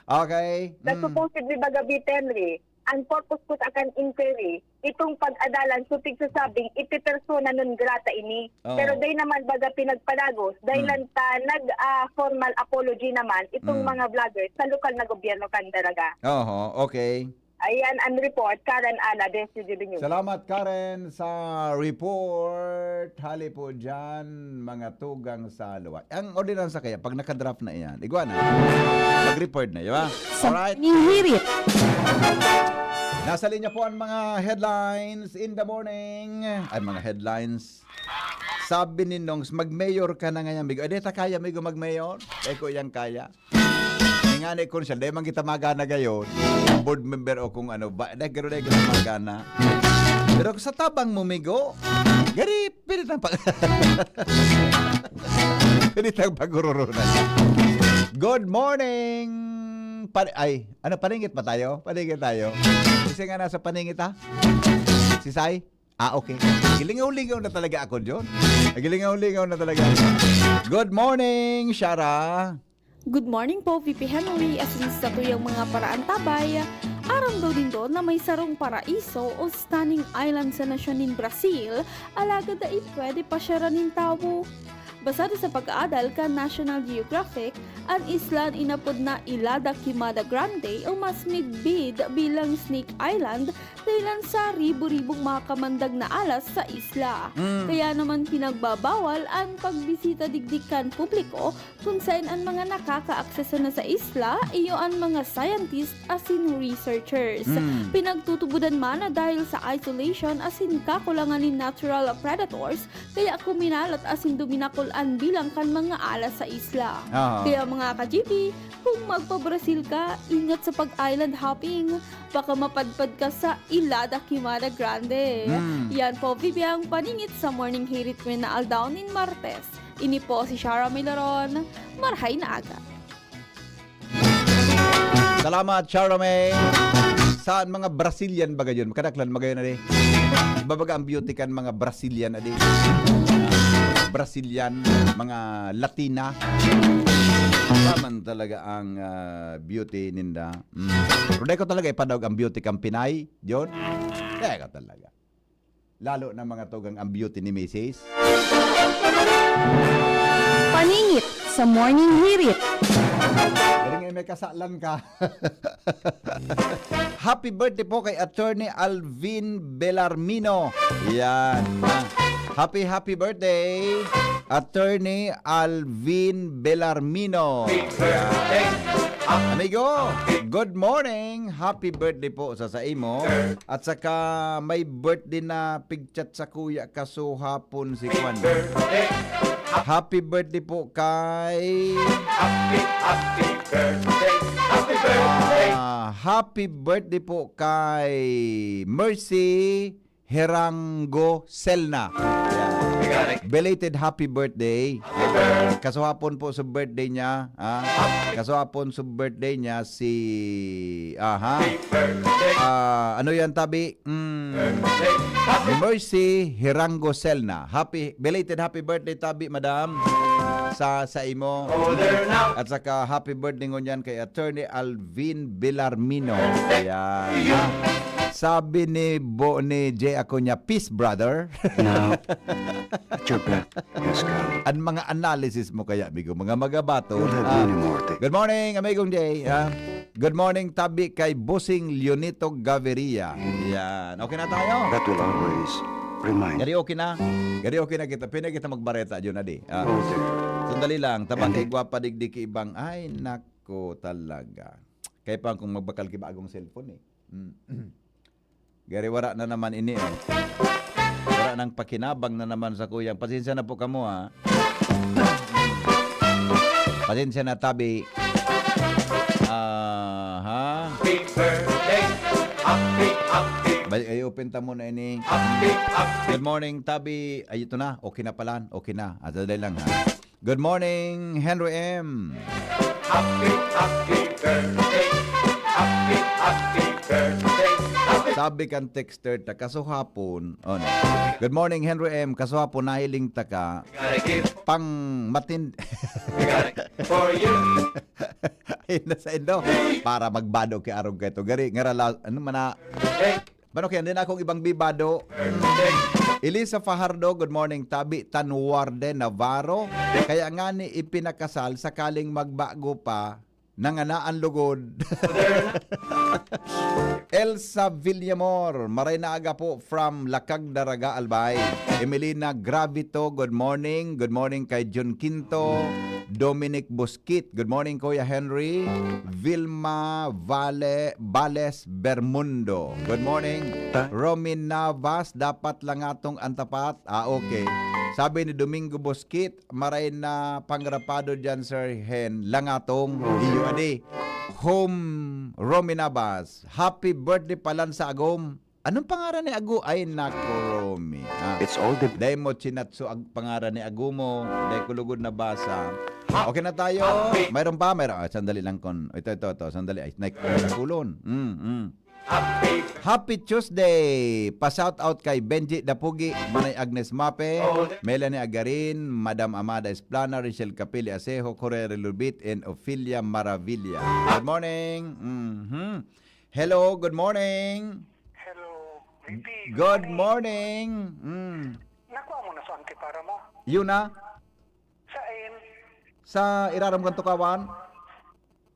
Okay. Sa Mm. supposedly baga Big Henry, ang purpose ko sa akan inquiry, itong pag-adalan, so, pigsasabing, iti persona non grata ini. Oo. Pero dai naman baga pinagpadagos, dahil Mm. lang ta nag, ah, formal apology naman itong Mm. mga vloggers sa lokal na gobyerno kan Daraga. Oho, okay. Ayan ang report, Karen Ana, Desi Dibinyo. Salamat, Karen, sa report. Hali po dyan, mga tugang sa luwa. Ang ordinansa kaya, pag nakadraft na yan, igwa na, mag-report na, di ba? Alright? Nihirit. Nasa linya po ang mga headlines in the morning. Ay, mga headlines. Sabi ni Nongs, mag-mayor ka na ngayon, migo. Eh, di ta kaya, migo, mag-mayor? Eh, ko yang kaya. Ingani kun siya, di man kita magana gayon. Board member o kung ano, ba, dahil garo dahil kita magana. Pero sa tabang mo, migo, gari, pwede tang pag... pwede tang pagururunay. Good morning! Pa- ay, ano, paningit pa tayo? Paningit tayo. Kasi nga nasa paningit, ha? Si Sai? Ah, okay. Gilingaw-lingaw na talaga ako, John. Gilingaw-lingaw na talaga ako. Good morning, Shara. Good morning po, V P Henry. Asin sa tuyang mga paraantabay, aram daw nindo na may sarong paraiso o stunning island sa nasyon nin Brazil, alagad dai pwede pasyaran nin tawo. Basado sa pag-aadal kan National Geographic, an isla an inapod na Ilha da Queimada Grande o mas midbid bilang Snake Island dahilan sa ribo-ribong mga kamandag na alas sa isla. Mm. Kaya naman pinagbabawal an pagbisita digdi kan publiko, kun saen an mga nakakaakseso na sa isla iyo an mga scientist asin researchers. Mm. Pinagtutubodan man na dahil sa isolation asin kakulangan nin natural predators, kaya kuminalat asin duminakol an bilang kan mga alas sa isla. Aha. Kaya mga ka-G P, kung magpa-Brazil ka, ingat sa pag-island hopping. Baka mapadpad ka sa Ilha da Queimada Grande. Mm. Yan po, Vivian, paningit sa Morning Hirit ko na aldaw nin Martes. Ini po si Shara Milaron. Marhay na aga. Salamat, Charmaine. Saan mga Brazilian ba gayon? Kadaklan ba gayon, adi? Iba baga ang beauty kan mga Brazilian, adi? Brazilian, mga Latina. Iba man talaga ang ah, beauty ninda. Mm. Pero di ko talaga ipadaog ang beauty kang Pinay, John. Di ko talaga. Lalo na mga tugang ang beauty ni Misis. Paningit sa Morning Hirit. Galing ay may kasalan ka. Happy birthday po kay Attorney Alvin Belarmino. Yan. Happy, happy birthday, Attorney Alvin Belarmino. Yan. Amigo, good morning. Happy birthday po sa sa imo. At saka may birthday na pigchat sa kuya kasuhapon si Kwan. Happy birthday po kay... Happy, happy birthday. Happy birthday. Ah, happy birthday po kay Mercy Herango Selna. Yan. Belated happy birthday. Kasuhapon po sa birthday niya. Ah, kasuhapon sa birthday niya si... Aha. Ah, ano yan, tabi? Mm, Mercy Hirango Selna. Happy, belated happy birthday, tabi, madam. Sa, sa imo. At saka happy birthday ngunyan kay Attorney Alvin Belarmino. Ayan. Ha? Sabi ni Bo, ni Jay Acuña, "Peace, brother." Now, at your back. Yes, God. Ang mga analysis mo kaya, amigo, mga magabato. You'll have Ah, many more things. Good morning, amigong Jay. Ah, good morning, tabi kay Bossing Leonito Gaviria. Yan. Okay na tayo? That will always remind Gari okay na? Gari okay na kita. Pwede kita magbareta, yun na di. Ah, Oh, dear. sandali lang. Tabang Hindi. Kay gwapa digdi ki ibang. Ay, nako talaga. Kaya pa kung magbakal ki bagong cellphone eh. Mm. Gari wara na naman ini eh. Wara nang pakinabang na naman sa kuyang. Pasensya na po kamo ha. Pasensya na, tabi. Aha. Happy birthday. Happy, happy, Balik, ay, open ta muna ini. happy, happy. Good morning, tabi. Ay, ito na. Okay na pala. Okay na. Ah, sandali lang ha. Good morning, Henry M. Happy, happy birthday. Happy, happy birthday. Happy Sabi kan texter ta, kasuhapon. Oh, no. Good morning, Henry M. Kasuhapon, nahiling ta ka. Gotta give, Pang matin... we gotta give for you. Ayun na sa indo. Para magbado kay arog kay to. Gari, ngarala, ano man na... Birthday, Paano kaya? Hindi na akong ibang bibado. birthday. Elisa Fajardo, good morning. Tabi, Tanwarde Navarro. Kaya nga ni ipinakasal, sakaling magbago pa, nanganaan lugod. Elsa Villamor, maray na aga po from Lakag, Daraga, Albay. Emelina Gravito, good morning. Good morning kay Jun Quinto, Dominic Busquit. Good morning, Kuya Henry. Vilma Vale, Bales Bermundo. Good morning. Ta- Romy Navas, dapat lang atong antapat. Ah, okay. Sabi ni Domingo Busquit, maray na pangrapado dyan, Sir Hen. Langatong, iyo adi. Home, Romy Navas. Happy birthday palan sa agom. Anong pangaran ni ago? Ay, nako, Romy. Ah, It's all the dahil mo chinatso ang pangaran ni ago mo. Dahil ko lugod nabasa. Okay na tayo. Mayroon pa? Mayroon. Ah, sandali lang kon. Ito, ito, ito. Sandali. Ay, naik-, kulon. Mm, mm. Happy Tuesday! Pa-shout out kay Benji Dapugi, Manay Agnes Mape, Melanie Agarin, Madam Amada Esplana, Rachel Capili Asejo, Corey Lubit, and Ophelia Maravilla. Good morning! Mhm. Hello, good morning! Hello, V P. Good morning! Mm. Nakuha mo na sa antipara mo? Yun na. Sain? Sa irarom kan tukawan?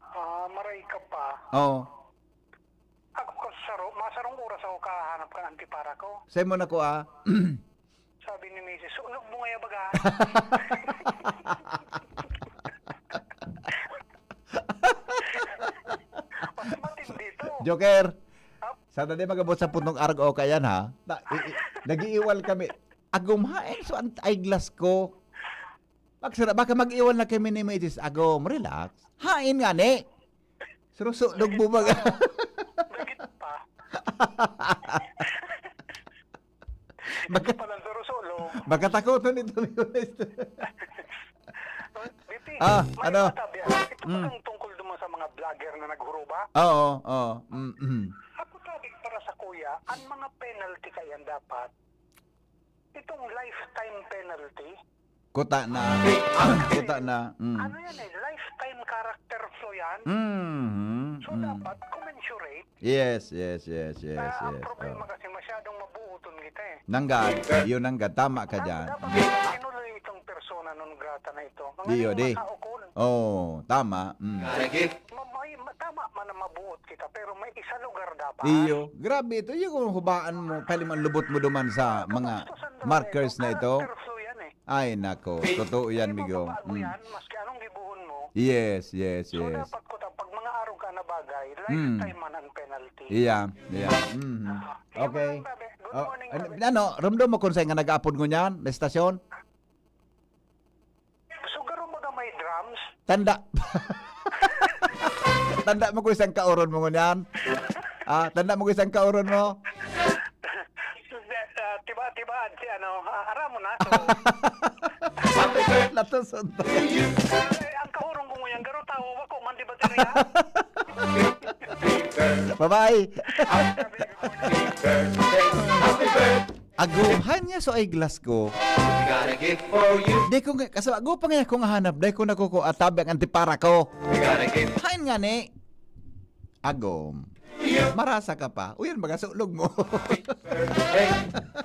Ah, maray ka pa. Oo. Ako ka saro, masarong oras ako kahanap kan antipara ko. Sa'yo mo nakuha? Sabi ni misis, "Sunog mo ngaya baga." Mas matindi to. Joker, Ap- sana di mag-abot sa puntong arog o kayan, ha? Na, i- i- nag-iiwal kami. Agom, haen so an eyeglass ko. Magsara, baka mag-iwal na kami ni Misis Agom. Relax. Hain nga ni. Surusulog mo ba? Dagit pa. Baka, Ito pala, surusulog. Baka takoton ito, Mister. B P, Ah, may ano? Matabi ako. Ito Mm. Bang tungkol duman sa mga vlogger na naghuruba? Oo, oo. Mm, mm. Ako sabi para sa kuya, ang mga penalty kaya dapat, itong lifetime penalty. Kuta na. Kuta na. Mm. Ano yan eh? Lifetime character flaw yan. Mhm, So, mm. Dapat commensurate. Yes, yes, yes, yes, Ah, ang yes. Problema Oh. Kasi masyadong mabuoton kita eh. Nanggad, yun nanggad. Tama ka Dapat, dyan. Dapat tinuloy itong persona non grata na ito. Mga Iyo, di. Makaukol. Oo, tama. Mm. Ma-, may, ma-, tama man na mabuot kita, pero may isa lugar dapat. Iyo, grabe ito. Yung kung hubaan mo, pwede man lubot mo duman sa mga Kapastusan talaga markers ito. Na ito. Character flaw yan eh. Ay, nako. Totoo yan, Hindi migo. Mababago Mm. Yan, maski anong gibuhon mo. Yes, yes, So, yes. Dapat ko ta-, pag mga arog ka na bagay, Mm. Lifetime man ang penalty. Yeah, yeah. Mhm. Ah, yun Okay. Lang, tabi. Good Oh, morning, ano, tabi. Ano, ramdam mo kung saan nga nag-apod ngunyan na estasyon? So, garo baga may drums? Tanda. Tanda mo kung saan kauron mo ngunyan? Ah, tanda mo kung saan kauron mo? Ah, tiba-tibaan si ano, ah, ara mo na. So, Latos unta. Eh, ang kaurong ko ngunyan, garo tawo, wako man, di ba, Teriya? Bye-bye. Agom, haen nga so eyeglass ko. We got a gift for you. Di ko nga, kaso ago pa nga akong hanap, di ko nakukuha, tabi ang antipara ko. We got a gift. Haen nga ni. Agom. Marasa ka pa. Uyan, magasulog mo. Birthday.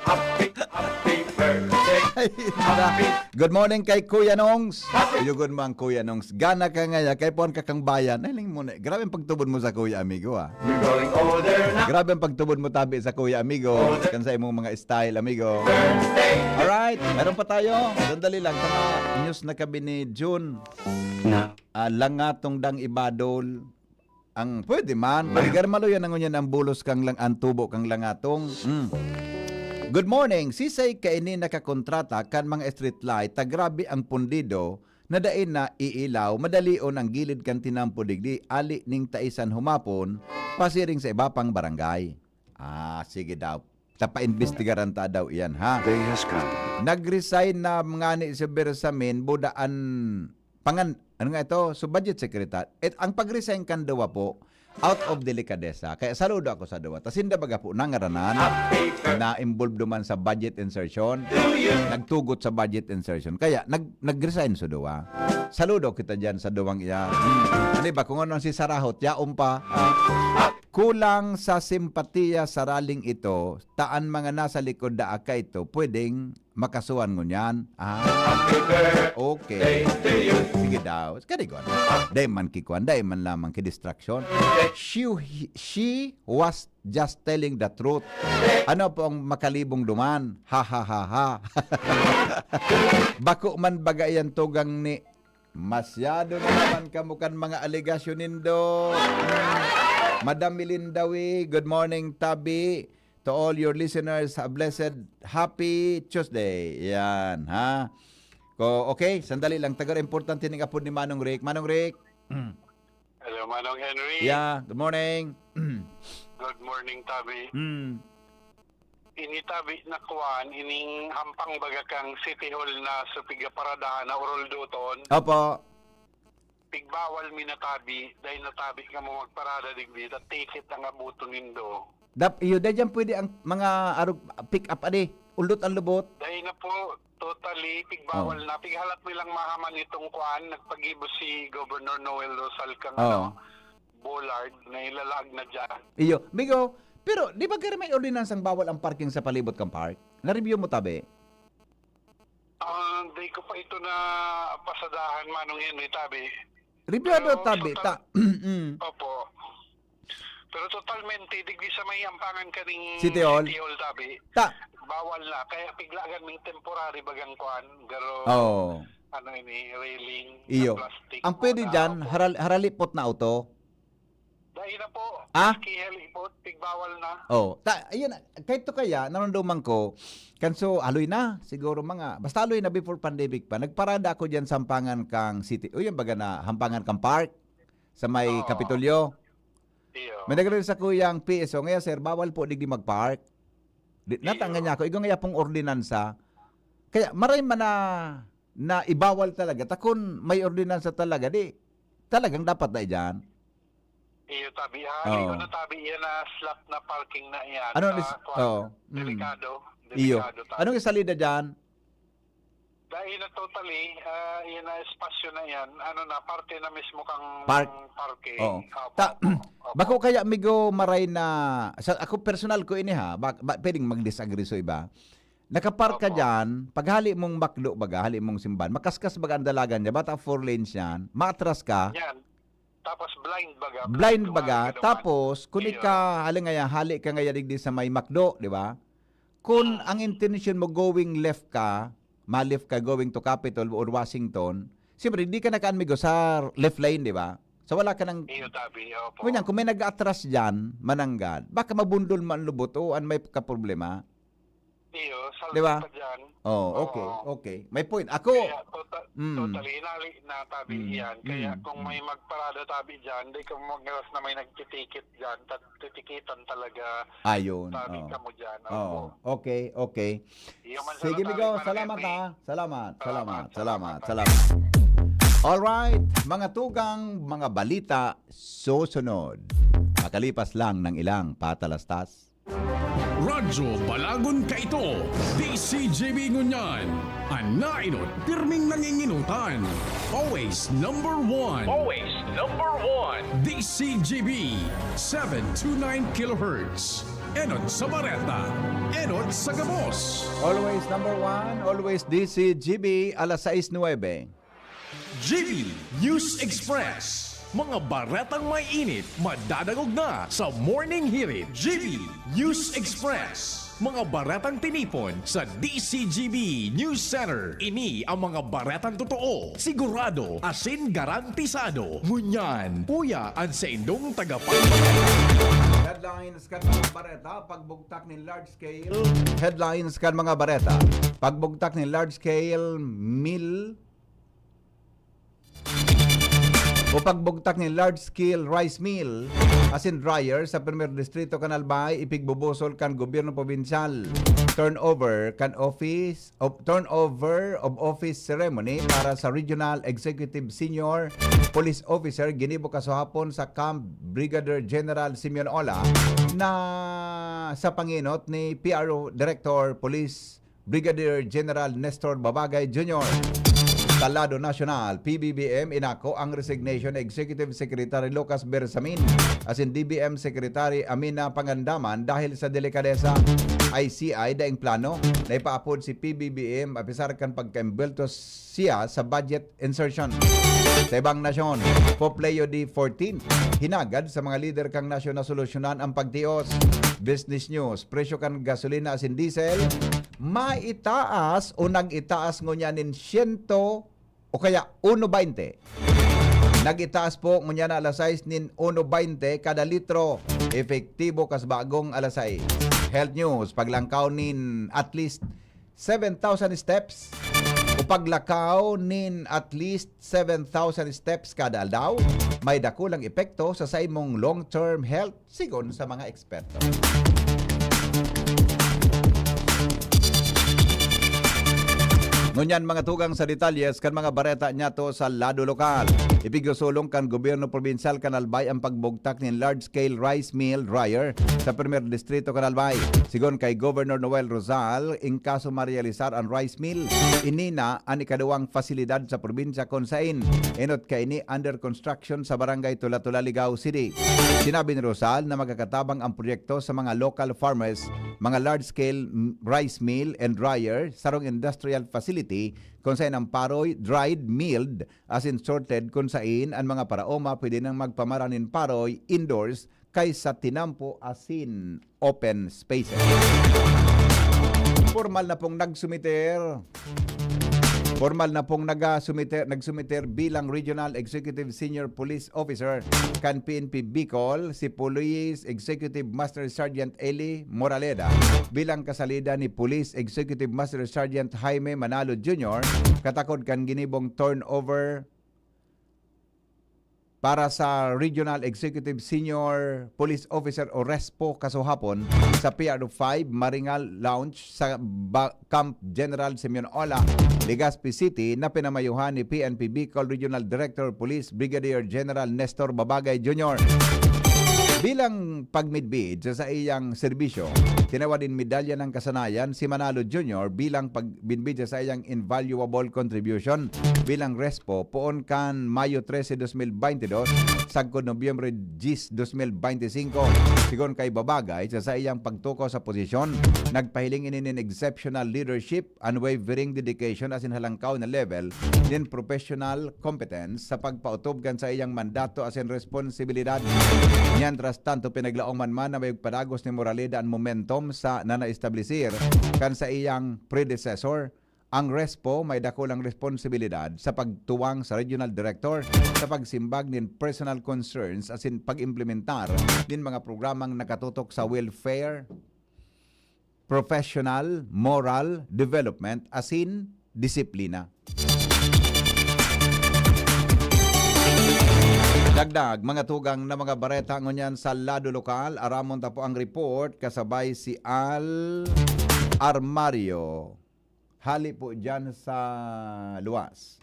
Happy, happy birthday. Ay, na. Good morning kay Kuya Nongs. Happy. Yugod mo ang Kuya Nongs. Gana ka ngaya, kay puan ka kang bayan. Ay, ling mo na. Grabe ang pagtubod mo sa Kuya Amigo, ah. You're growing older now. Grabe ang pagtubod mo, tabi, sa Kuya Amigo. Older. Kan sa imong mga style, amigo. Birthday. Alright, meron pa tayo. Sandali lang. Sa mga news na kabi ni June. Na. Ah, langatong dang ibadol. Ang pwede man, paligar maluya na ngunyan ang bulos kang lang, ang tubo kang langatong. Mm. Good morning. Sisay kaini nakakontrata kan mga street light ta grabe ang pundido na dai na iilaw, madalion ang gilid kan tinampo digdi, ali ning taisan humapon, pasiring sa iba pang barangay. Ah, sige daw. Tapaimbestigaran ta daw iyan, ha? Day has come. Nag-resign na ngani si Bersamin, budaan, pangan-, ano nga ito? So, budget secretary. Et, ang pag-resign kan duwa po, out of delikadesa. Kaya saludo ako sa duwa. Tas hindi baga po nangaranan na involved duman sa budget insertion. Nagtugot sa budget insertion. Kaya nag-, nag-resign sa duwa. Saludo kita dyan sa duwang iyan. Hmm. Ano ba? Kung ano ang sisarahot, yaon pa. Ah. Kulang sa simpatiya sa rallyng ito, ta an mga nasa likod daa kaito pwedeng makasuhan ngunyan. Ah, okay. Sige daw. Kanigon. Dai man kikuan, dai man lamang ki distraction. She, she was just telling the truth. Ano po ang makalibong duman? Ha, ha, ha, ha. Bako man baga yan tugang ni Masyado na naman kamo kan mga alegasyon nindo. Madam Milindawi, good morning, Tabi. To all your listeners, a blessed, happy Tuesday. Yan, ha? Ko, okay, sandali lang. Tagar importante ning apod ni Manong Rick. Manong Rick. Hello, Manong Henry. Yeah, good morning. Good morning, Tabi. Mm. Ini tabi na kuan, ining hampang baga kang City Hall na sa pigaparadahan na Oroldoton. Opo. Pigbawal mi na tabi, dahil na tabi ka mo magparada digdi, ta ticket ang abuton nindo. Dap, iyo, dahil dyan pwede ang mga arog, pick up, adi, uldot ang lubot. Dahil na po, totally, pigbawal na. Pighalat mi lang mahaman itong kuan, nagpagibo si Governor Noel Rosal kang Oo. ano, Bullard, na ilalag na dyan. Iyo, migo, pero di ba gari may ordinansang bawal ang parking sa palibot kang park? Na-review mo, Tabi? Ah, di ko pa ito na pasadahan, Manong Henry, tabi. Review daw, Pero Tabi. sa Ta tal- Mm. Opo. Pero totalmente, digdi sa may ampangan kaning City Hall? City Hall, tabi. Ta Bawal na. Kaya piglagan ng temporary bagang kuan. Pero, Oh. ano ini, railing, Iyo. na plastic. Ang pwede na dyan, opo. haral, haralipot na auto. Dahil na po, Ah? Kihelipot, pigbawalan na. Oh, ta, ayun, kahit to kaya, naramdaman ko, kanso aloy na, siguro mga, basta aloy na before pandemic pa, nagparada ako dyan sa hampangan kang city, o yung baga na hampangan kang park, sa may Oo. Kapitolyo. Iyo. May nagre sa kuyang P S O, ngayon sir, bawal po digdi mag-park. Di, Iyo. Natangan niya ako, igong nga pong ordinansa. Kaya maray man na, na ibawal talaga, ta kun may ordinansa talaga, di, talagang dapat na dyan. Iyo, tabi. Oo. Hali ko na tabi, yan na slot na parking na yan. Ano Sa nis- kuan, oo. Mm. Delikado. Iyo. Delikado, tabi. Anong isalida dyan? Dahil na totally, ah, yan na espasyo na yan, ano na, parte na mismo kang Park. parke. Oo. Opo, Ta, opo, opo. Bako kaya, migo, maray na, sa, ako personal ko ini ha, ba, ba, pwedeng mag-disagree sa iba. Nakapark ka Opo. dyan, paghali mong bakdo baga, hali mong simbahan, makaskas baga ang dalagan niya, bata four lanes yan, maatras ka, Yan. Tapos blind baga. blind Dumaan baga, ka duman. tapos kung Iyo. ika, hali nga yan, hali ka nga yan digdi sa may McDo, di ba? Kung ang intention mo going left ka, ma-left ka going to Capitol or Washington, siyempre, di ka nakaanmigo sa left lane, di ba? So, wala ka nang... Iyo, tabi. Opo. Ngunyan, kung may nag-atras dyan, mananggad, baka mabundol man lubot o an may kaproblema. Iyo, salta Di ba? pa dyan. Oh, Oo. Okay, okay. May point. Ako, Kaya, tota- Mm. totally, hinali na tabi Mm, yan. Kaya mm, kung mm. may magparada tabi dyan, di ka magras na may nagtitikit dyan. Tat- titikitan talaga ayun. tabi Oh. ka mo dyan. Oh, okay, okay. Iyo man sa Sige, natabi, migo. Manong Salamat, Ernie. ha. Salamat, salamat, Salamat, salamat, salamat. salamat. Alright, mga tugang, mga balita, susunod. Makalipas lang ng ilang patalastas. Radyo Balagon kaito, D C G B ngunyan. An nainot, pirming nanginginutan. Always number one. Always number one. D C G B, seven two nine kilohertz. Enot sa bareta, enot sa gabos. Always number one, always D C G B, alas sais nuebe. G B News Express. Mga baretang may init, madadangog na sa Morning Hirit. G B News Express. Mga baretang tinipon sa D C G B News Center. Ini ang mga baretang totoo, sigurado, asin garantisado. Ngunyan, uya an saindong tagapagbareta. Headlines kan mga bareta, pagbugtak nin large scale. Headlines kan mga bareta. Pagbugtak nin large scale mill o pagbugtak nin large scale rice mill asin dryer sa Primer Distrito kan Albay, ipigbubusol kan gobyerno probinsyal. Turnover kan office of turnover of office ceremony para sa Regional Executive Senior Police Officer ginibo kasuhapon sa Camp Brigadier General Simeon Ola na sa pangenot ni P R O Director Police Brigadier General Nestor Babagay Junior. Sa lado nasyonal, P B B M inako ang resignation ni Executive Secretary Lucas Bersamin asin D B M Secretary Amina Pangandaman dahil sa delikadesa. I C I daing plano na ipaapod si P B B M apisar kan pagkaembwelto siya sa budget insertion. Sa ibang nasyon, Pope Leo the fourteenth, hinagad sa mga lider kan nasyon na solusyonan ang pagtios. Business News, presyo kan gasolina asin diesel, maitaas o nag-itaas ngunyan nin siyento o kaya uno baynte. Nag-itaas po ngunyan na alas sais nin uno baynte kada litro, epektibo kas bagong alas sais. Health News, paglangkaw nin at least seven thousand steps o paglakaw nin at least seven thousand steps kada aldaw, may dakulang epekto sa saimong long-term health, sigon sa mga eksperto. Ngunyan, mga tugang sa detalyes kan mga bareta niyato sa lado lokal. Ipigsusulong kan gobyerno probinsyal kan Albay ang pagbugtak nin large-scale rice mill dryer sa Primer Distrito kan Albay. Sigon kay Governor Noel Rosal, in kaso marealisar an rice mill, ini na an ikaduwang pasilidad sa probinsya kun sain enot kaini under construction sa Barangay Tula-Tula, Ligao City. Sinabi ni Rosal na magkakatabang ang proyekto sa mga local farmers, mga large-scale m-, rice mill and dryer, sarong industrial facility kun sain ang paroy dried, milled, asin sorted kun sain an mga paraoma pwede nang magpamara nin paroy indoors kaysa tinampo asin open spaces. Formal na pong nagsumiter, formal na pong nagasumiter, nagsumiter bilang Regional Executive Senior Police Officer kan P N P Bicol si Police Executive Master Sergeant Eli Moraleda bilang kasalida ni Police Executive Master Sergeant Jaime Manalo Junior katakod kan ginibong turnover para sa Regional Executive Senior Police Officer o RESPO kasuhapon sa P R O five Maringal Lounge sa Ba-, Camp General Simeon Ola, Legazpi City, na pinamayuhan ni P N P Bicol Regional Director Police Brigadier General Nestor Babagay Junior. Bilang pagmidbid sa saiyang serbisyo, tinawad nin medalya ng kasanayan si Manalo Junior bilang pagmidbid sa saiyang invaluable contribution bilang RESPO poon kan Mayo trese, dos mil baynte dos, sagkod Nobyembre dyes, dos mil baynte singko. Sigon kay Babagay, sa saiyang pagtukaw sa posisyon, nagpahiling ini nin exceptional leadership, unwavering dedication asin halangkaw na level nin professional competence sa pagpaotob kan saiyang mandato asin responsibilidad. Mientras tanto, pinaglaom man man na may padagos ni Moraleda an momentum sa na naestablisir kan saiyang predecessor. Ang RESPO may dakulang responsibilidad sa pagtuwang sa regional director sa pagsimbag nin personal concerns asin pag-implementar nin mga programang nakatutok sa welfare, professional, moral development asin disiplina. Dagdag, mga tugang na mga bareta ngunyan sa lado lokal, aramon ta po ang report kasabay si Al Armario. Hali po dyan sa luwas.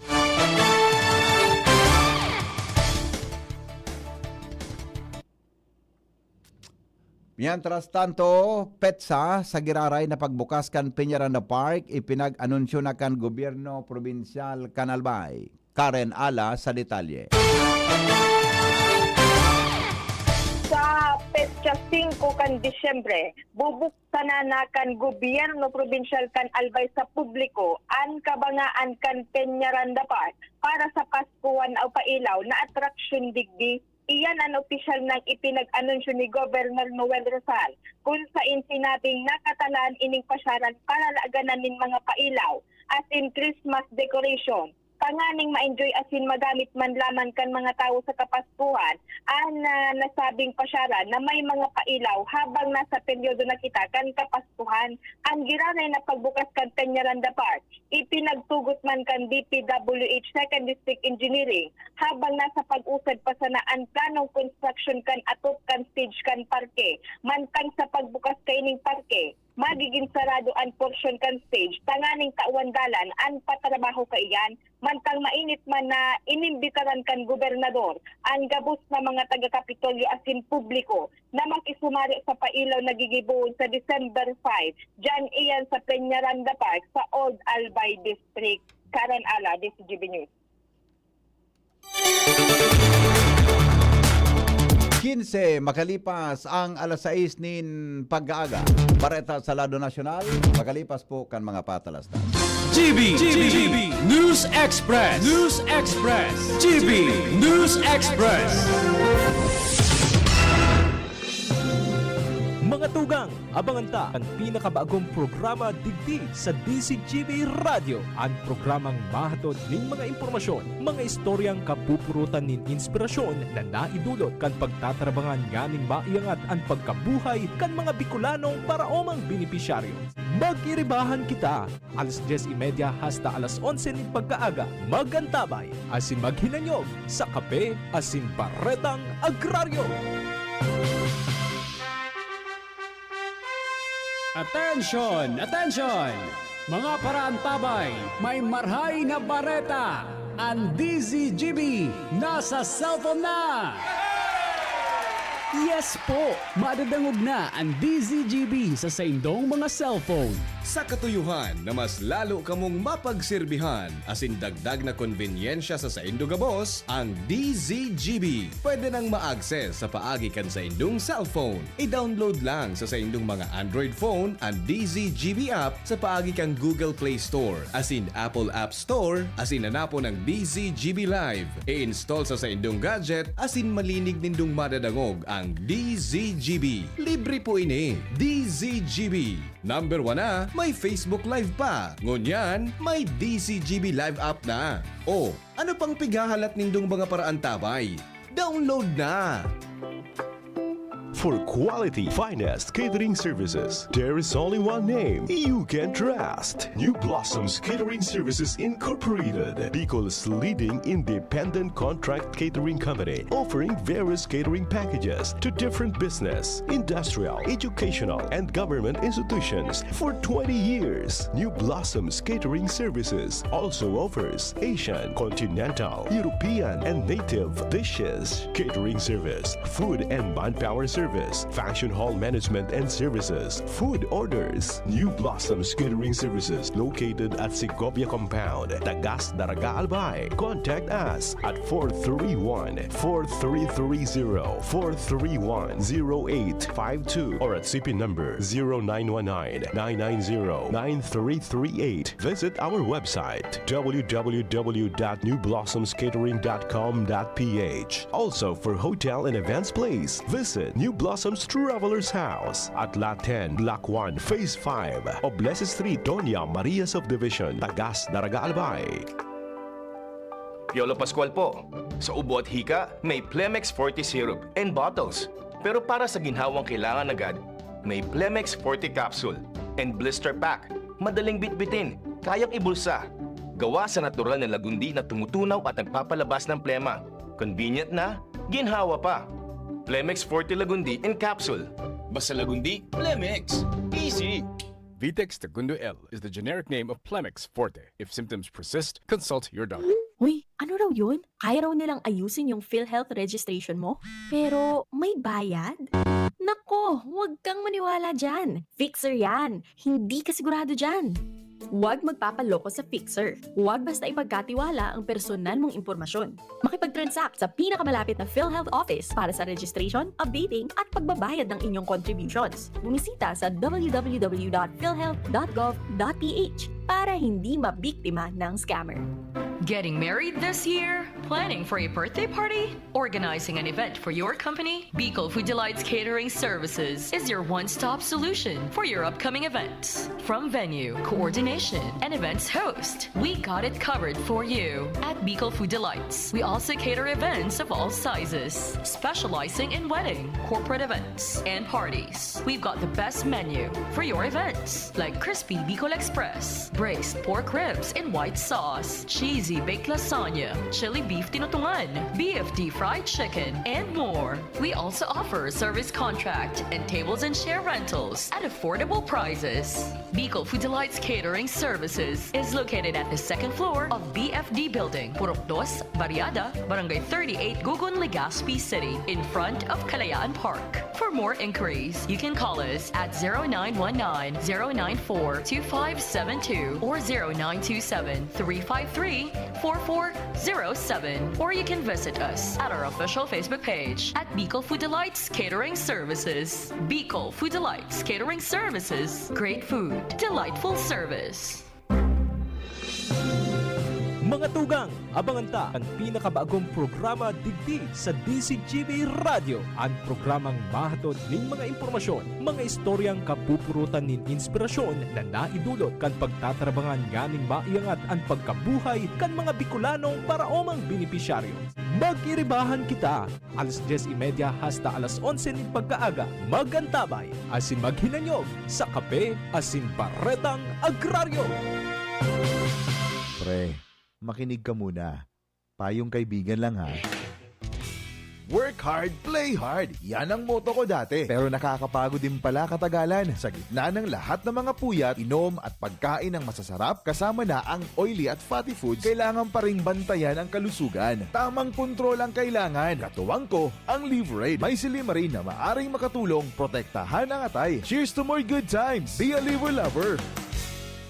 Mientras tanto, petsa sa giraray na pagbukas kan Peñaranda Park, ipinag-anunsyo na kan gobyerno probinsyal kan Albay. Karen Ala sa detalye. Sa petsa singko kan Disyembre, bubuksan na kan gobyerno probinsyal kan Albay sa publiko an kabangaan kan Peñaranda Park para sa Paskuhan o Pailaw na atraksyon digdi. Iyan an opisyal nang ipinag-anunsyo ni Governor Noel Rosal, kun sain sinabing nakatalaan ining pasyaran para laganan nin mga pailaw, as in Christmas decoration, tanganing ma-enjoy asin magamit man lamang kan mga tawo sa Kapaskuhan an, ah, nasabing pasyaran na may mga pailaw habang nasa peryodo na kita kan Kapaskuhan. An giraray na pagbukas kan Peñaranda Park, ipinagtugot man kan D P W H Second District Engineering, habang nasa pag-usad pa sana an planong konstruksyon kan atop kan stage kan parke. Mantang sa pagbukas kaining parke, magigin sarado an porsyon kan stage tanganing tawan dalan an patrabaho kaiyan. Mantang mainit man na inimbitaran kan gobernador an gabos na mga taga-Kapitolyo asin publiko na makisumaro sa pailaw na gigibohon sa December five, diyan iyan sa Peñaranda Park sa Old Albay District. Karen Ala, D C G B News. Quince makalipas ang alas sais nin pag-aaga. Bareta sa lado nasyonal, makalipas po kan mga patalastas. G B, G B, News Express, News Express, G B News Express. Mga tugang, abangan ta an pinakabagong programa digdi sa D Z G B Radyo, an programang mahatod nin mga impormasyon, mga istoryang kapupurutan nin inspirasyon na naidulot kan pagtatarabangan nganing maiangat an pagkabuhay kan mga Bicolanong paraomang benepisyaryo. Mag-iribahan kita, alas dyes y media hasta alas onse nin pagkaaga. Mag-antabay asin maghinanyog sa Kape asin Baretang Agraryo. Atensyon! Atensyon! Mga paraantabay, may marhay na bareta! An D Z G B nasa cellphone na! Yes po! Madadangog na an D Z G B sa saindong mga cellphone. Sa katuyohan na mas lalo kamong mapagserbihan asin dagdag na konbenyensya sa saindo gabos, ang D Z G B pwede nang ma-access sa paagi kan saindong cellphone. I-download lang sa saindong mga Android phone an D Z G B app sa paagi kan Google Play Store asin Apple App Store asin hanapon ang D Z G B Live. I-install sa saindong gadget asin malinig nindong madadangog ang D Z G B. Libre po ini. D Z G B. Number one na, may Facebook Live pa. Ngunyan, may D Z G B Live app na. O, ano pang pighahalat nindong mga paraantabay? Download na! For quality, finest catering services, there is only one name you can trust. New Blossoms Catering Services Incorporated, Bicol's leading independent contract catering company, offering various catering packages to different business, industrial, educational, and government institutions for twenty years. New Blossoms Catering Services also offers Asian, continental, European, and native dishes, catering service, food and manpower service, function hall management and services, food orders. New Blossoms Catering Services, located at Segovia Compound, Tagas, Daraga, Albay. Contact us at four three one, four three three zero, four three one, zero eight five two or at C P number zero nine one nine, nine nine zero, nine three three eight. Visit our website, w w w dot new blossoms catering dot com dot p h. Also, for hotel and events place, visit New Blossoms Travelers House at Lot ten, Block one, Phase five, Oblese Street, Doña Maria Subdivision, Tagas, Daraga, Albay. Piolo Pascual po. Sa ubo at hika, may Plemex Forte Syrup and bottles. Pero para sa ginhawang kailangan agad, may Plemex Forte Capsule and Blister Pack. Madaling bitbitin, kayang ibulsa. Gawa sa natural na lagundi na tumutunaw at nagpapalabas ng plema. Convenient na, ginhawa pa. Plemex Forte Lagundi in Capsule. Basta Lagundi, Plemex. Easy! Vitex Tagundo L is the generic name of Plemex Forte. If symptoms persist, consult your doctor. Uy, ano raw yun? Kaya raw nilang ayusin yung PhilHealth registration mo? Pero may bayad? Nako, huwag kang maniwala dyan. Fixer yan. Hindi ka sigurado dyan. Huwag magpapaloko sa Fixer. Huwag basta ipagkatiwala ang personal mong impormasyon. Makipag-transact sa pinakamalapit na PhilHealth office para sa registration, updating, at pagbabayad ng inyong contributions. Bumisita sa w w w dot philhealth dot gov dot p h para hindi mabiktima ng scammer. Getting married this year? Planning for a birthday party? Organizing an event for your company? Bicol Food Delights Catering Services is your one-stop solution for your upcoming events. From venue, coordination, and events host, we got it covered for you. At Bicol Food Delights, we also cater events of all sizes, specializing in wedding, corporate events, and parties. We've got the best menu for your events, like crispy Bicol Express, braised pork ribs in white sauce, cheesy baked lasagna, chili beef tinutungan, B F D fried chicken, and more. We also offer service contract and tables and chair rentals at affordable prices. Bicol Food Delights Catering Services is located at the second floor of B F D Building, Purok Dos, Barriada, Barangay thirty-eight, Gugun, Legazpi City, in front of Kalayaan Park. For more inquiries, you can call us at zero nine one nine, zero nine four, two five seven two or zero nine two seven, three five three, four four zero seven. Or you can visit us at our official Facebook page at Bicol Food Delights Catering Services. Bicol Food Delights Catering Services. Great food, delightful service. Mga tugang, abangan ta an pinakabagong programa digdi sa D Z G B Radyo, an programang mahatod nin mga impormasyon, mga istoryang kapupurutan nin inspirasyon na naidulot kan pagtatarabangan nganing maiangat an pagkabuhay kan mga Bicolanong paraomang benepisyaryo. Mag-iribahan kita! Alas dyes y media hasta alas onse nin pagkaaga, mag-antabay asin maghinanyog sa Kape asin Baretang Agraryo. Pre, makinig ka muna. Payong kaibigan lang ha. Work hard, play hard. Yan ang motto ko dati. Pero nakakapagod din pala katagalan. Sa gitna ng lahat ng mga puyat, inom at pagkain ng masasarap, kasama na ang oily at fatty foods, kailangan pa ring bantayan ang kalusugan. Tamang kontrol ang kailangan. Katuwang ko, ang Liverade. May silymarin na maaring makatulong protektahan ang atay. Cheers to more good times! Be a Liver Lover!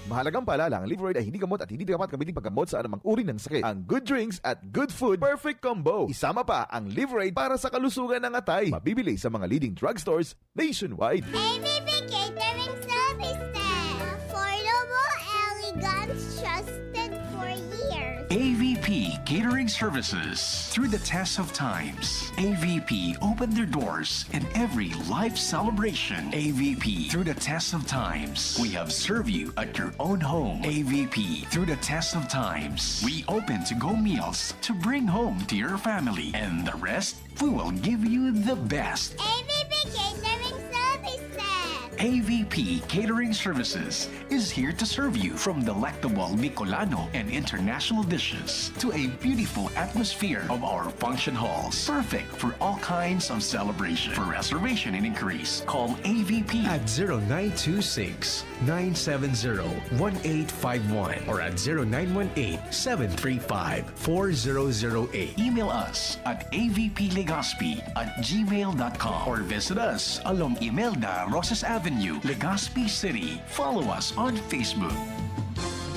Mahalagang paalala, ang Liverade ay hindi gamot at hindi dapat gamitin paggamot sa anumang uri ng sakit. Ang good drinks at good food, perfect combo. Isama pa ang Liverade para sa kalusugan ng atay. Mabibili sa mga leading drugstores nationwide. A V P Catering Services. Affordable, elegant, trusted for years. A V P Catering Services. Through the test of times, A V P opened their doors in every life celebration. A V P, through the test of times, we have served you at your own home. A V P, through the test of times, we open to-go meals to bring home to your family. And the rest, we will give you the best. A V P Catering Services. A V P Catering Services is here to serve you, from delectable Bicolano and international dishes to a beautiful atmosphere of our function halls, perfect for all kinds of celebration. For reservation and inquiries, call A V P at zero nine two six, nine seven zero, one eight five one or at zero nine one eight, seven three five, four zero zero eight. Email us at A V P Legazpi at gmail dot com or visit us along Imelda Rosas Avenue, Legazpi City. Follow us on Facebook.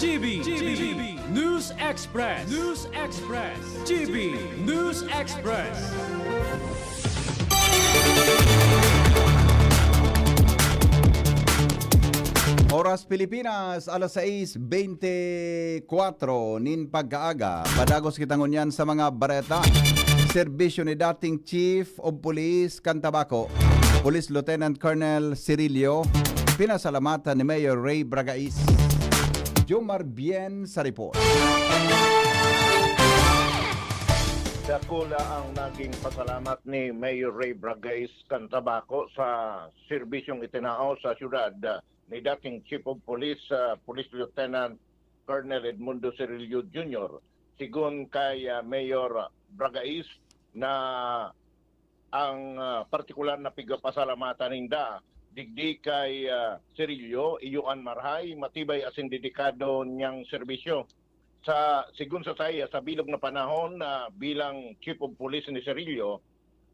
G B, G B, News Express, News Express, G B, News Express. Oras Pilipinas, alas sais bente kwatro nin pagkaaga. Padagos kita ngunyan sa mga bareta. Serbisyo ni dating Chief of Police kan Tabaco, Police Lieutenant Colonel Cirillo, pinasalamatan ni Mayor Ray Bragais. Jomar Bien sa report. Dakula ang naging pasalamat ni Mayor Ray Bragais kan Tabaco sa serbisyong itinao sa syudad ni dating Chief of Police, ah, Police Lieutenant Colonel Edmundo Cirillo Junior. Sigon kay, ah, Mayor Bragais na ang, ah, partikular na pigpapasalamatan ninda digdi kay, ah, Cirillo, iyo an marahay, matibay asin dedikado niyang serbisyo. Sa, sigon sa saiya, sa bilog na panahon na bilang Chief of Police ni Cirillo,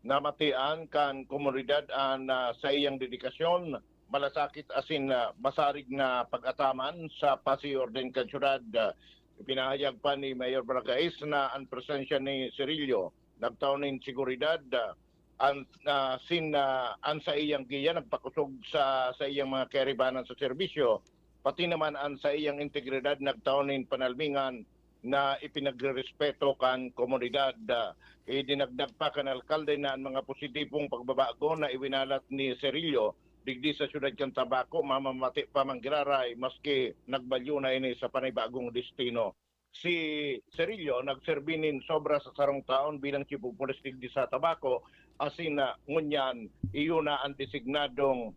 namatian kan komunidad an, ah, saiyang dedikasyon, malasakit asin, ah, masarig na pag-ataman sa pasiorden kan syudad. Ah, ipinahayag pa ni Mayor Bragais na an presensya ni Cirillo nagtao nin seguridad, ah, an, ah, sin, ah, an saiyang giya nagpakusog sa saiyang mga kairibanan sa serbisyo, pati naman an saiyang integridad nagtao nin panalmingan na ipinagrerespeto kan komunidad. Ah, idinagdag pa kan alkalde na an mga positibong pagbabago na iwinalat ni Cirillo digdi sa siyudad kan Tabaco mamamati pa man giraray maski nagbalyo na ini sa panibagong destino. Si Cirillo nagserbi nin sobra sa sarong taon bilang Chief of Police digdi sa Tabaco, asin na ngunyan iyo na an designadong,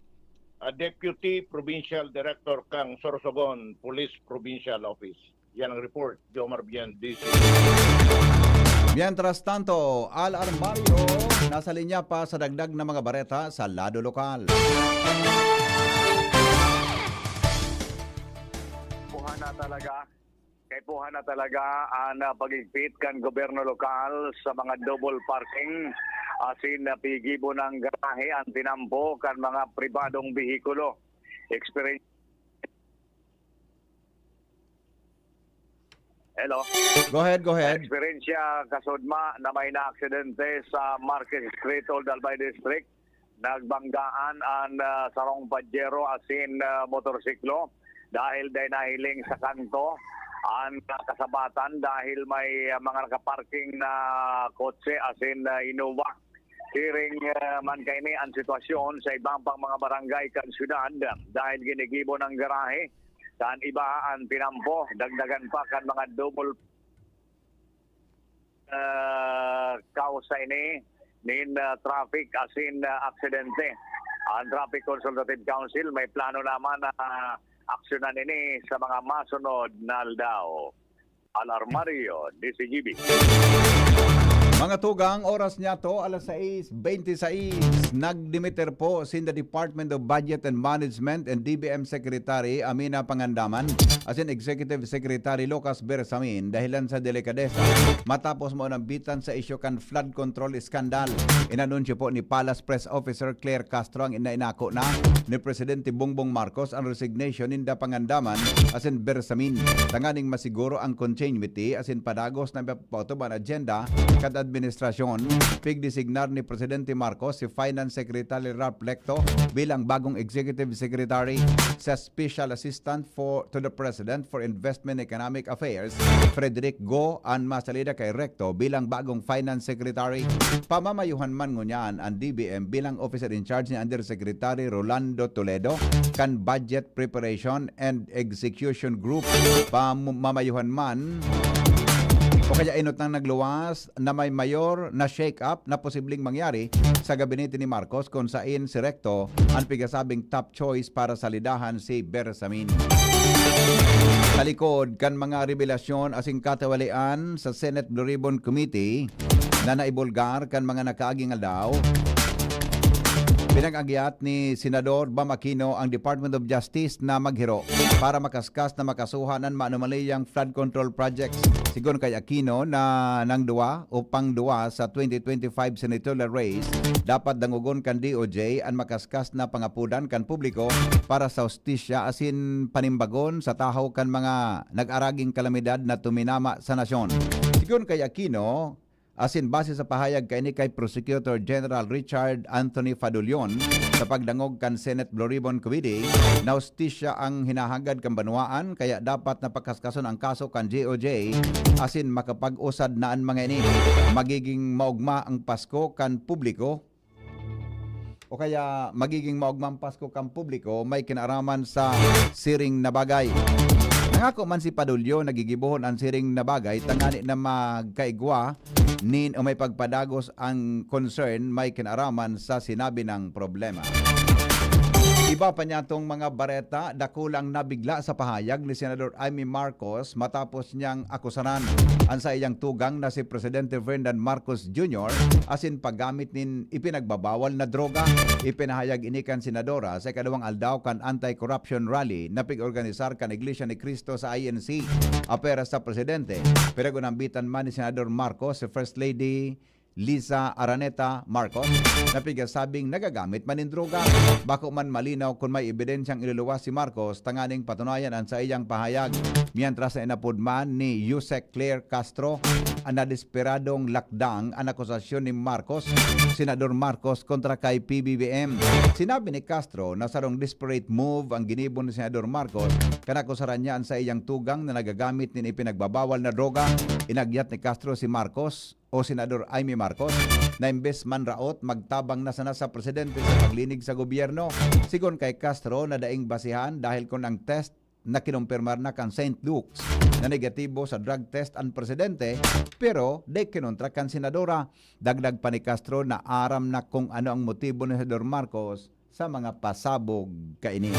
ah, Deputy Provincial Director kan Sorsogon Police Provincial Office. Yan ang report, Jomar Bien, D C. Mientras tanto, Al Armario, nasa linya pa sa dagdag na mga bareta sa lado lokal. Buhana talaga. Kaipuhan na talaga an, ah, paghigpit kan gobyerno lokal sa mga double parking asin napigibo ng garahe ang tinampo kan mga pribadong behikulo. Experience Hello. Go ahead, go ahead. Eksperyensya kasudma na may naaksidente sa Marquez Street, Old Albay District. Nagbanggaan an, ah, sarong Pajero asin, ah, motorsiklo dahil dai nahiling sa kanto an, ah, kasabatan dahil may, ah, mga nakaparking na kotse asin, ah, Innova. Siring, ah, man kaini an sitwasyon sa ibang pang mga barangay kan syudad dahil ginigibo ng garahe kan iba an tinampo. Dagdagan pa kan mga double, ah, kausa ini nin, ah, traffic asin, ah, aksidente. Ang Traffic Consultative Council may plano naman na aksyonan ini sa mga masunod na aldaw. Alarmario, D C G B. Mga tugang, oras niya to, alas sais bente sais. Nagdimiter po sinda Department of Budget and Management and D B M Secretary Amina Pangandaman asin Executive Secretary Lucas Bersamin dahilan sa delikadesa matapos maunambitan sa isyu kan flood control scandal. Inanunsyo po ni Palace Press Officer Claire Castro ang inainako na ni Presidente Bongbong Marcos ang resignation ninda Pangandaman asin Bersamin tanganing masiguro ang continuity asin padagos na pautubang agenda kan administrasyon. Pigdesignar ni Presidente Marcos si Finance Secretary Ralph Lecto bilang bagong Executive Secretary, sa Special Assistant for, to the President for Investment and Economic Affairs, Frederick Go, an masalida kay Recto bilang bagong Finance Secretary. Pamamayuhan man ngunyan an D B M bilang Officer in Charge ni Undersecretary Rolando Toledo kan Budget Preparation and Execution Group. Pamamayuhan man o kaya inot nang nagluwas na may mayor na shake-up na posibleng mangyari sa gabinete ni Marcos, kung sain si Recto an pigasabing top choice para salidahan si Bersamin. Sa likod kan mga rebelasyon asin katawalian sa Senate Blue Ribbon Committee na naibulgar kan mga nakaaging aldaw, pinag-agyat ni Senador Bam Aquino ang Department of Justice na maghiro para makaskas na makasuhan an maanomaliyang flood control projects. Sigon kay Aquino na nang duwa o pang-duwa sa twenty twenty-five senatorial race, dapat dangogon kan D O J an makaskas na pangapodan kan publiko para sa hustisya asin panimbagon sa tahaw kan mga nag-araging kalamidad na tuminama sa nasyon. Sigon kay Aquino, asin base sa pahayag kaini kay Prosecutor General Richard Anthony Fadulion, sa pagdangog kan Senate Blue Ribbon Committee na hustisya ang hinahagad kan banwaan, kaya dapat na pakaskason ang kaso kan D O J asin makapag-usad na an mga ini. Magiging maogma ang Pasko kan publiko, o kaya magiging maogmang Pasko kan publiko may kinaaraman sa siring na bagay. Nangako man si Padulyo na gigibohon an siring na bagay tangani na magkaigwa nin o may pagpadagos ang concern may kinaaraman sa sinabi ng problema. Iba pa niyatong mga bareta, dakulang nabigla sa pahayag ni Senador Imee Marcos matapos niyang akusaran an saiyang tugang na si Presidente Ferdinand Marcos Junior asin paggamit nin ipinagbabawal na droga. Ipinahayag ini kan senadora sa ikaduwang aldaw kan anti-corruption rally na pig-organisar kan Iglesia ni Cristo sa I N C, apera sa presidente. Pinag-unambitan man ni Senador Marcos si First Lady Liza Araneta Marcos na pigasabing nagagamit man nin droga. Bako man malinaw kun may ebidensyang iluluwas si Marcos tanganing patunayan an saiyang pahayag. Mientras na inapod man ni Usec Claire Castro an nadesperadong lakdang an akusasyon ni Marcos, Senador Marcos kontra kay P B B M. Sinabi ni Castro na sarong desperate move ang ginibo ni Senador Marcos kan akusaran niya an saiyang tugang na nagagamit nin ipinagbabawal na droga. Inagyat ni Castro si Marcos o Senador Imee Marcos na imbes man raot, magtabang na sana sa presidente sa paglinig sa gobyerno. Sigon kay Castro na daing basehan dahil kun ang test na kinumpirmar na kan Saint Luke's na negatibo sa drug test an presidente, pero dai kinontra kan senadora. Dagdag pa ni Castro na aram na kung ano ang motibo ni Senador Marcos sa mga pasabog kaini.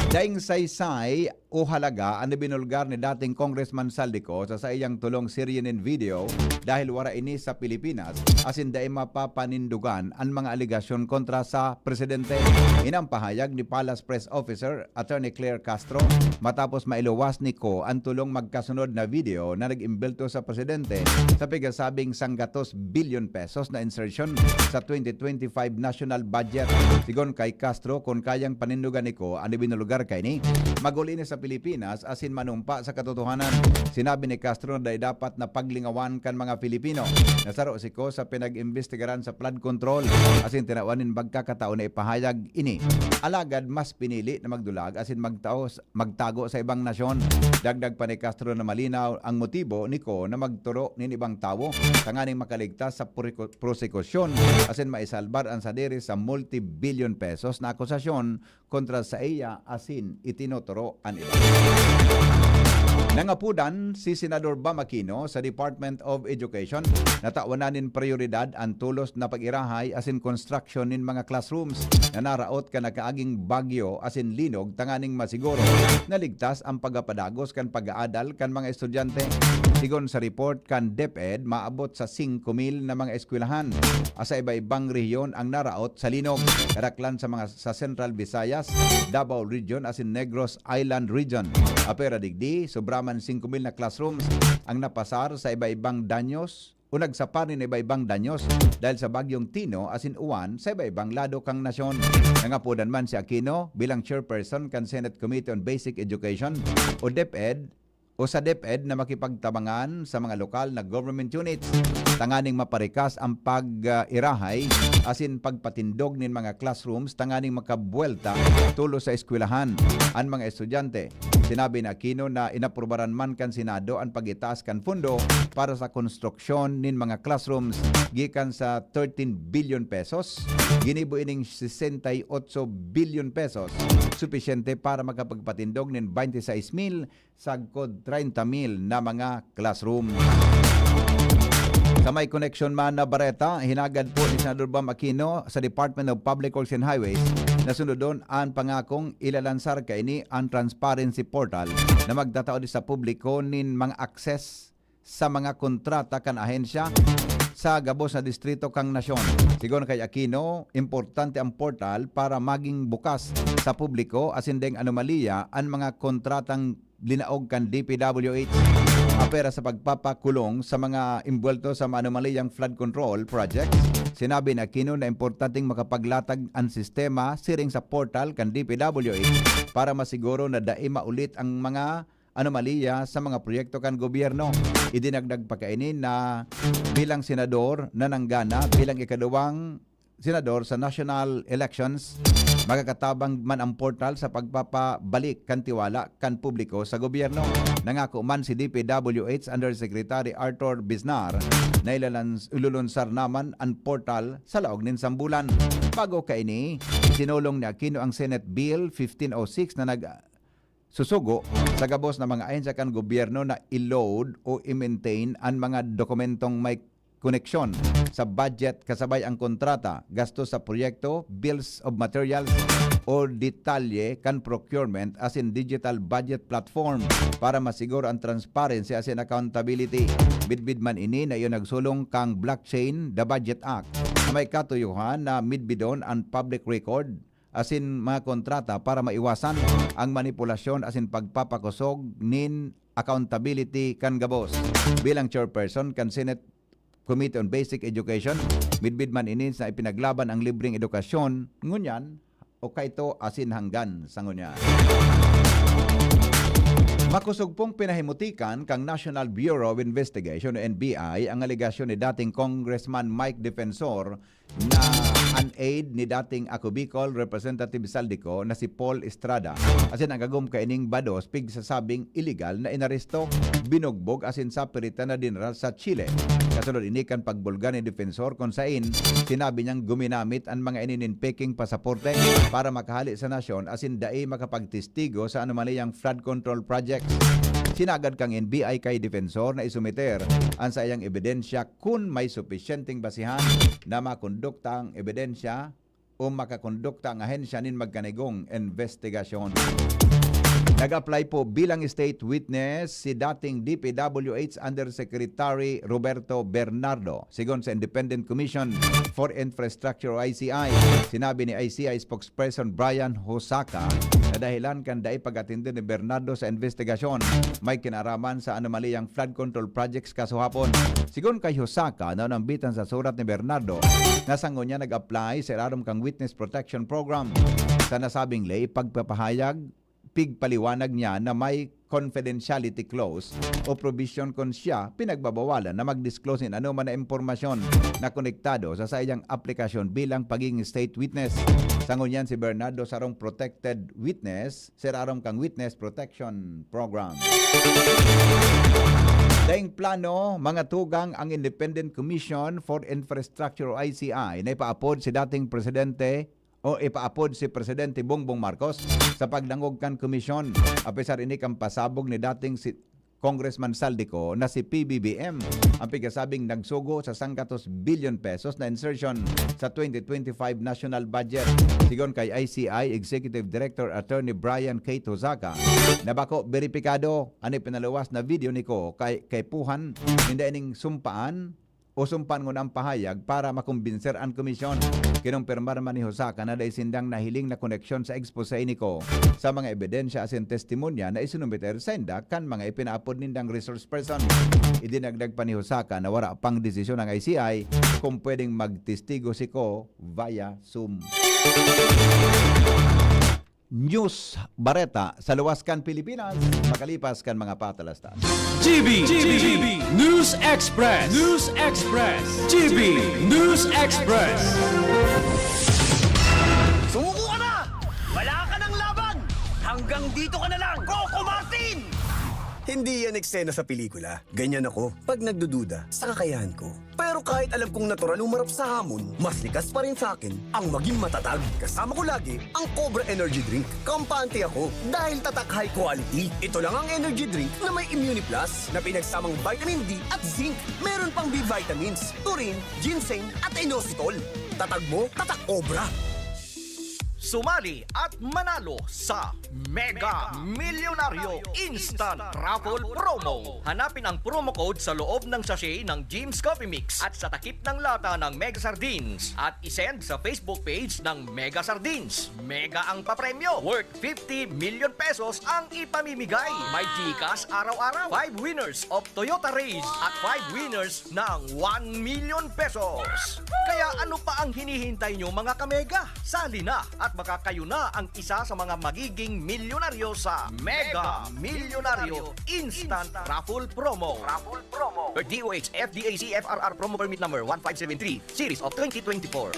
Daing saysay o halaga an ibinulgar ni dating Congressman Zaldy Co sa saiyang tulong sirye nin video dahil wara ini sa Pilipinas asin dai mapapanindugan an mga alegasyon kontra sa presidente. Ini an pahayag ni Palace Press Officer Attorney Claire Castro matapos mailuwas ni Co an tulong magkasunod na video na nag-imbelto sa presidente sa pigasabing sanggatos bilyon pesos na insertion sa twenty twenty-five national budget. Sigon kay Castro, kun kayang panindugan ni Co an ibinulgar kaini, maguli ini sa Pilipinas asin manumpa sa katotohanan. Sinabi ni Castro na dai dapat na paglingawan kan mga Filipino na saro si Co sa pinag-imbestigaran sa flood control asin tinawan nin pagkakataon na ipahayag ini. Alagad mas pinili na magdulag asin magtao magtago sa ibang nasyon. Dagdag pa ni Castro na malinaw ang motibo ni Co na magtoro nin ibang tawo tanganing makaligtas sa priko-, prosekusyon asin maisalbar an sadiri sa multi-billion pesos na akusasyon kontra sa iya asin itinotoro an iba. Nangapodan si Senador Bam Aquino sa Department of Education na tawan na nin prioridad an tulos na pag-irahay asin construction nin mga classrooms na naraot kan nakaaging bagyo asin linog tanganing masiguro na ligtas an pagkapadagos kan pag-aadal kan mga estudyante. Sigon sa report kan DepEd, maabot sa singko mil na mga eskwelahan sa iba-ibang rehiyon ang naraot sa linog, kadaklan sa mga sa Central Visayas, Davao Region asin Negros Island Region. Apwera digdi, sobra man singko mil na classrooms ang napasar sa iba-ibang danyos o nagsapar nin iba-ibang danyos dahil sa Bagyong Tino asin uwan sa iba-ibang lado kan nasyon. Nangapodan man si Aquino bilang chairperson kan Senate Committee on Basic Education o DepEd o sa DepEd na makipagtabangan sa mga lokal na government units tanganing maparikas ang pag-irahay asin pagpatindog nin mga classrooms tanganing makabuwelta tulos sa eskwelahan an mga estudyante. Sinabi ni Aquino na inaprubaran man kan Senado an pag-itaas kan pondo para sa konstruksyon nin mga classrooms gikan sa thirteen billion pesos, ginibo ining sesenta y ocho billion pesos, supisyente para makapagpatindog nin twenty-six mil sagkod treinta mil na mga classroom. Sa may koneksyon man na bareta, hinagad po ni Senador Bam Aquino sa Department of Public Works and Highways na sundodon an pangakong ilalansar kaini an transparency portal na magtatao sa publiko nin mga access sa mga kontrata kan ahensya sa gabos na distrito kan nasyon. Sigon kay Aquino, importante ang portal para maging bukas sa publiko asin deng anomalya an mga kontratang linaog kan D P W H. Apwera sa pagpapakulong sa mga imbuwelto sa maanomaliyang flood control projects, sinabi ni Aquino na importanteng makapaglatag an sistema siring sa portal kan D P W H para masiguro na dai maulit ang mga anomalya sa mga proyekto kan gobyerno. Idinagdag pa kaini na bilang senador na nanggana bilang ikaduwang senador sa national elections, makakatabang man ang portal sa pagpapabalik kan tiwala kan publiko sa gobyerno. Nangako man si D P W H Undersecretary Arthur Biznar na ilalans-, ilulunsar naman an portal sa laog nin sambulan. Bago kaini, sinulong ni Aquino ang Senate Bill fifteen oh six na nag-, susugo sa gabos na mga ahensya kan gobyerno na i-load o i-maintain an mga dokumentong may koneksyon sa budget kasabay ang kontrata, gastos sa proyekto, bills of materials, o detalye kan procurement asin digital budget platform para masiguro ang transparency asin accountability. Midbid man ini na iyo nagsulong kang Blockchain the Budget Act na may katuyohan na midbidon an public record asin mga kontrata para maiwasan ang manipulasyon asin pagpapakosog nin accountability kan gabos. Bilang chairperson kan Senate Committee on Basic Education, midbid man ini sa ipinaglaban ang libreng edukasyon ngunyan o kaito asin hanggan sa ngunyan. Makosog pong pinahimutikan kan National Bureau of Investigation o N B I ang alegasyon ni dating Congressman Mike Defensor na an aide ni dating Ako Bicol Representative Zaldy Co na si Paul Estrada asin ang gagom kaining bados pigsasabing iligal na inaresto, binugbog asin sapiritan na dinara sa Chile. Kasunod ini kan pagbulgar ni Defensor kun sain sinabi niyang guminamit an mga ini nin peking pasaporte para makahale sa nasyon asin dai makapagtestigo sa anomaliyang flood control projects. Sinagad kan N B I kay Defensor na isumiter an saiyang ebidensya kun may supisyenteng basihan na makondukta ang ebidensya o makakondukta ang ahensya nin magkanigong investigasyon. Nag-apply po bilang state witness si dating D P W H Undersecretary Roberto Bernardo. Sigon sa Independent Commission for Infrastructure o I C I, sinabi ni I C I spokesperson Brian Hosaka na dahilan kan dai pag-atende ni Bernardo sa investigasyon may kinaraman sa anomaliyang flood control projects kasuhapon. Sigon kay Hosaka, na nambitan sa surat ni Bernardo na sangon niya nag-apply sa irarom kan Witness Protection Program sa nasabing ley, pagpapahayag, pigpaliwanag niya na may confidentiality clause o provision kun siya pinagbabawalan na mag-disclose nin anoman na impormasyon na konektado sa saiyang aplikasyon bilang pagiging state witness. Sa ngunyan, si Bernardo sarong protected witness sa irarom kan Witness Protection Program. Daing plano, mga tugang, ang Independent Commission for Infrastructure o I C I na ipaapod si dating Presidente o ipaapod si Presidente Bongbong Marcos sa pagdangog kan komisyon. Apesar ini kan pasabog ni dating si Congressman Zaldy Co na si P B B M ang pigasabing nagsugo sa sanggatos bilyon pesos na insertion sa twenty twenty-five national budget. Sigon kay I C I Executive Director Attorney Brian Kate Hosaka, na bako beripikado an ipinaluwas na video ni Co kay kaipuhan ninda ining sumpaan o sumpan ngunang pahayag para makumbinser an komisyon. Kinumpirmar man ni Hosaka na dai sindang nahiling na koneksyon sa expose ni Co sa mga ebidensya asin testimonya na isinumiter sainda kan mga ipinaapod nindang resource person. Idinagdag pa ni Hosaka na wara pang desisyon ang I C I kung pwedeng magtestigo si Co via Zoom. News bareta sa luwas kan Pilipinas, makalipas kan mga patalastas. G B, G B, News Express, News Express, G B News Express. Sumuko ka na! Wala ka ng laban! Hanggang dito ka na lang, Coco Martin! Hindi yan eksena sa pelikula. Ganyan ako pag nagdududa sa kakayahan ko. Pero kahit alam kong natural umarap sa hamon, mas likas pa rin sa akin ang maging matatag. Kasama ko lagi ang Cobra Energy Drink. Kampante ako dahil tatak high quality. Ito lang ang energy drink na may Immuniplus na pinagsamang vitamin D at zinc. Meron pang B vitamins, taurine, ginseng at inositol. Tatag mo, tatak Cobra! Sumali at manalo sa Mega Milyonaryo Instant Raffle Promo. Hanapin ang promo code sa loob ng sachet ng Jim's Coffee Mix at sa takip ng lata ng Mega Sardines at isend sa Facebook page ng Mega Sardines. Mega ang papremyo, worth fifty million pesos ang ipamimigay. May GCash araw-araw, five winners of Toyota Raize at five winners ng one million pesos. Kaya ano pa ang hinihintay nyo, mga kamega? Sali na at baka kayo na ang isa sa mga magiging milyonaryo sa Mega Milyonaryo Instant Raffle Promo. Raffle Promo. DOH FDAC FRR Promo Permit Number one five seven three, Series of twenty twenty-four.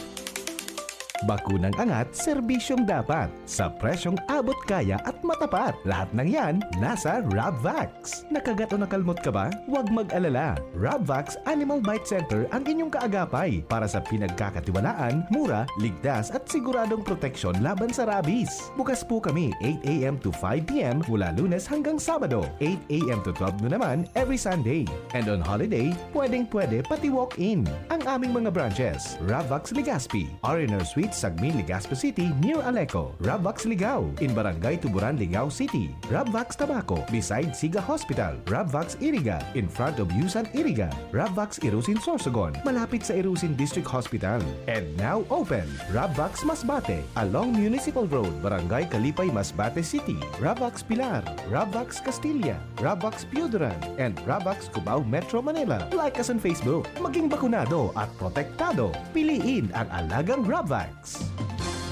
Bakunang angat, serbisyong dapat, sa presyong abot kaya at matapat. Lahat ng yan nasa Rabvax. Nakagat o nakalmot ka ba? Huwag mag-alala. Rabvax Animal Bite Center ang inyong kaagapay para sa pinagkakatiwalaan, mura, ligtas at siguradong proteksyon laban sa rabies. Bukas po kami eight a.m. to five p.m. mula Lunes hanggang Sabado, eight a.m. to twelve noon naman every Sunday. And on holiday, pwedeng-pwede pati walk-in. Ang aming mga branches, Rabvax Legazpi, Ariner Suite, Sagmin, Legazpi City, near Aleco, Rabvax Ligao, in Barangay Tuburan, Ligao City, Rabvax Tabaco, beside Siga Hospital, Rabvax Iriga, in front of Yusan Iriga, Rabvax Irusin Sorsogon, malapit sa Irusin District Hospital. And now open, Rabvax Masbate, along Municipal Road, Barangay Kalipay, Masbate City, Rabvax Pilar, Rabvax Castilla, Rabvax Pioduran, and Rabvax Cubao, Metro Manila. Like us on Facebook. Maging bakunado at protektado. Piliin ang alagang Rabvax.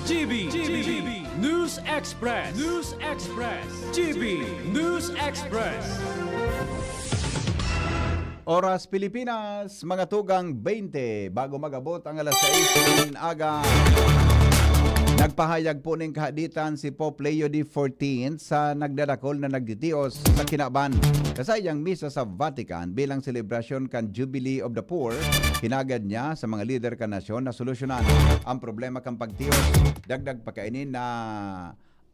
G B, G B, News Express, News Express, G B News Express. Oras Pilipinas, mga tugang twenty, bago mag-abot ang alas sais ng aga. Nagpahayag po ning kahaditan si Pope Leo the fourteenth sa nagdadakol na nagtitios sa kinaban sa saiyang misa sa Vatican bilang selebrasyon kan Jubilee of the Poor. Hinagad niya sa mga lider kan nasyon na solusyonan ang problema kan pagtios. Dagdag pa kaini na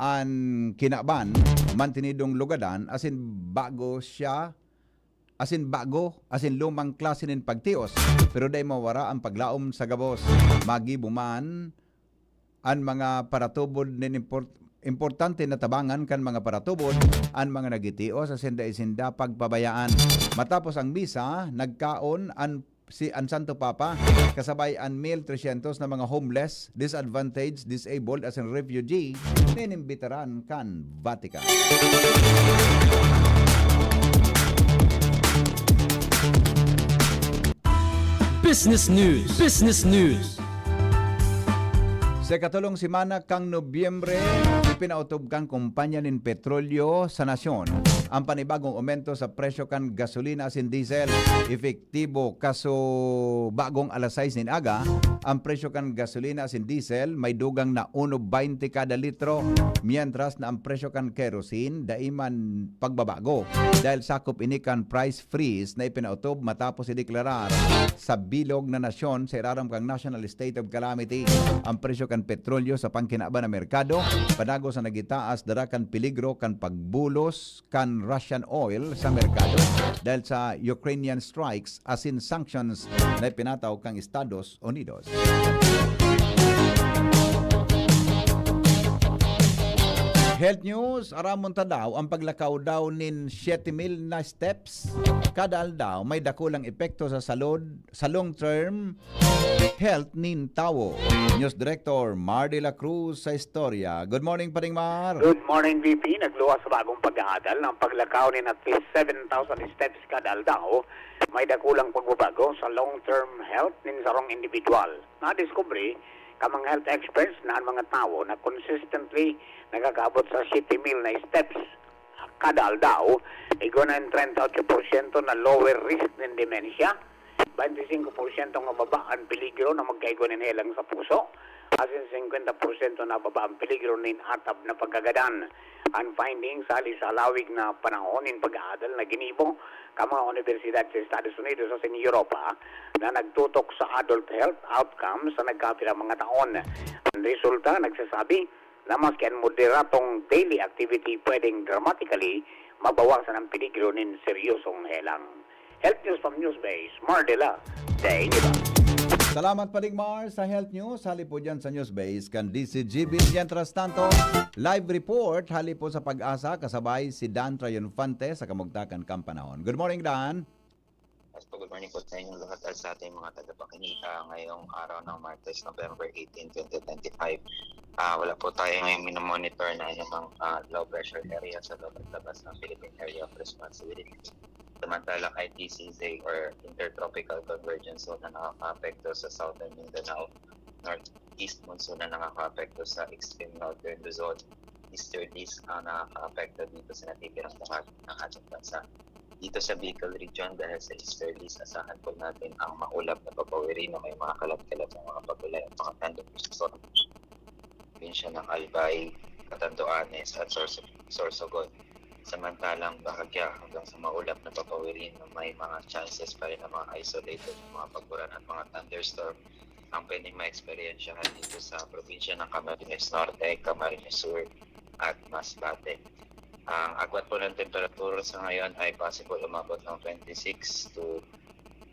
an kinaban mantinidong lugadan asin bago siya, asin bago, asin lumang klase nin pagtios, pero dai mawara an paglaom sa gabos. Magibo man an mga paratubod nin import-, importante na tabangan kan mga paratubod an mga nagitios asin dai sinda pagpabayaan. Matapos ang misa, nagkaon an si, an Santo Papa, kasabay an mil tresyentos na mga homeless, disadvantaged, disabled, asin refugee, nin imbitaran kan Vatican. Business News. Business News. Sa ikatulong semana kan Nobyembre, ipinautob kan kompanya nin petrolyo sa nasyon ang panibagong aumento sa presyo kan gasolina asin diesel. Epektibo kaso bagong alas sais nin aga, ang presyo kan gasolina asin diesel may dugang na uno baynte kada litro, mientras na ang presyo kan kerosene dai man pagbabago, dahil sakop ini kan price freeze na ipinautob matapos ideklarar sa bilog na nasyon sa irarom kan National State of Calamity ang presyo kan petrolyo sa pangkinaban na merkado, padagos na nagitaas, dara kan peligro kan pagbulos kan Russian oil sa merkado dahil sa Ukrainian strikes asin sanctions na ipinataw kan Estados Unidos. Health news, aramon ta daw ang paglakaw daw nin siyete mil na steps kada aldaw may dakulang epekto sa salud, sa long term health nin tawo. News Director Mar de la Cruz sa istorya. Good morning, Paring Mar. Good morning, V P. Nagluwas sa bagong pag-aadal na ang paglakaw nin at least seven thousand steps kada aldaw may dakulang pagbabago sa long-term health nin sarong individual. Nadiskubre kan mga health experts na ang mga tawo na consistently nakakaabot sa siyete mil na steps kada aldaw, igwa na an treinta y ocho por ciento na lower risk nin dementia, baynte singko por syento nga baba an peligro na magkaigwa nin helang sa puso, asin singkwenta por syento na baba an peligro nin atab na pagkagadan. An findings hali sa halawig na panahon nin pag-aadal na ginibo kan mga unibersidad sa Estados Unidos asin Europa na nagtutok sa adult health outcomes sa nagkapirang mga taon. An resulta nagsasabi na maski an moderadong daily activity pwedeng dramatically mabawasan an peligro nin seryosong helang. Health News from Newsbase, Mar de la, daing iba. Salamat, Paring Mar, sa Health News. Hali po dyan sa Newsbase kan D C G B. Mientras tanto, live report hali po sa PAGASA, kasabay si Dan Triunfante sa kamugtakan kan panahon. Good morning, Dan. Yes po, good morning po sa inyong lahat at sa ating mga tagapakinig. Ah, ngayong araw ng Martes, November eighteen, twenty twenty-five, ah, wala po tayo ngayong minomonitor na anumang, ah, low pressure area sa loob at labas ng Philippine Area of Responsibility. Samantalang I T C Z or Intertropical Convergence Zone na nakakaapekto sa Southern Mindanao, Northeast Monsoon na nakakaapekto sa Extreme Northern Luzon, Easterlies ang nakakaapekto dito sa natitirang bahagi ng ating bansa. Dito sa Bicol Region, dahil sa easterlies, asahan po natin ang maulap na papawirin na may mga kalat-kalat na mga pag-ulan at mga thunderstorm. Probinsya ng Albay, Catanduanes at Sorso-, Sorsogon. Samantalang bahagya hanggang sa maulap na papawirin na may mga chances pa rin ng mga isolated na mga pag-ulan at mga thunderstorm ang pwedeng maeksperiensyahan dito sa probinsya ng Camarines Norte, Camarines Sur, at Masbate. Ang agwat po ng temperatura sa ngayon ay possible umabot ng twenty-six to,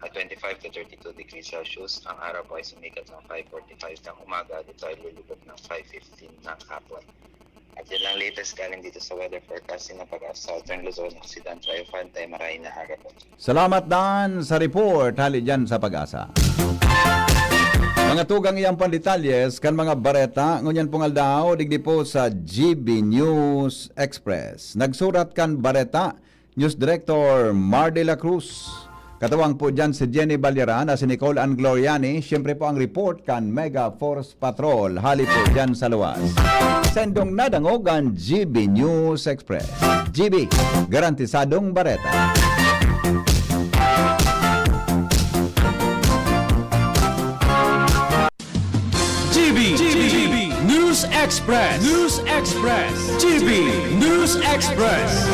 ah, twenty-five to thirty-two degrees Celsius. Ang araw po ay sumikat ng five forty-five ng umaga. Dito ay lulubog ng five fifteen ng hapon. At yan lang latest galing dito sa weather forecasting ng PAGASA Southern Luzon. Ako si Dan Triunfante. Maray na aga po. Salamat, Dan, sa report hali dyan sa PAGASA. Mga tugang, iyang pandetalyes kan mga bareta ngunyan pong aldaw, digdi po sa G B News Express. Nagsurat kan bareta, News Director Mar de la Cruz. Katuwang po dyan si Jenny Balyaran at si Nicole Angloriani. Siyempre po ang report kan Mega Force Patrol, hali po dyan sa luwas. Sendong nadangog an G B News Express. G B, garantisadong bareta. G B, G B News Express. News Express. G B News Express.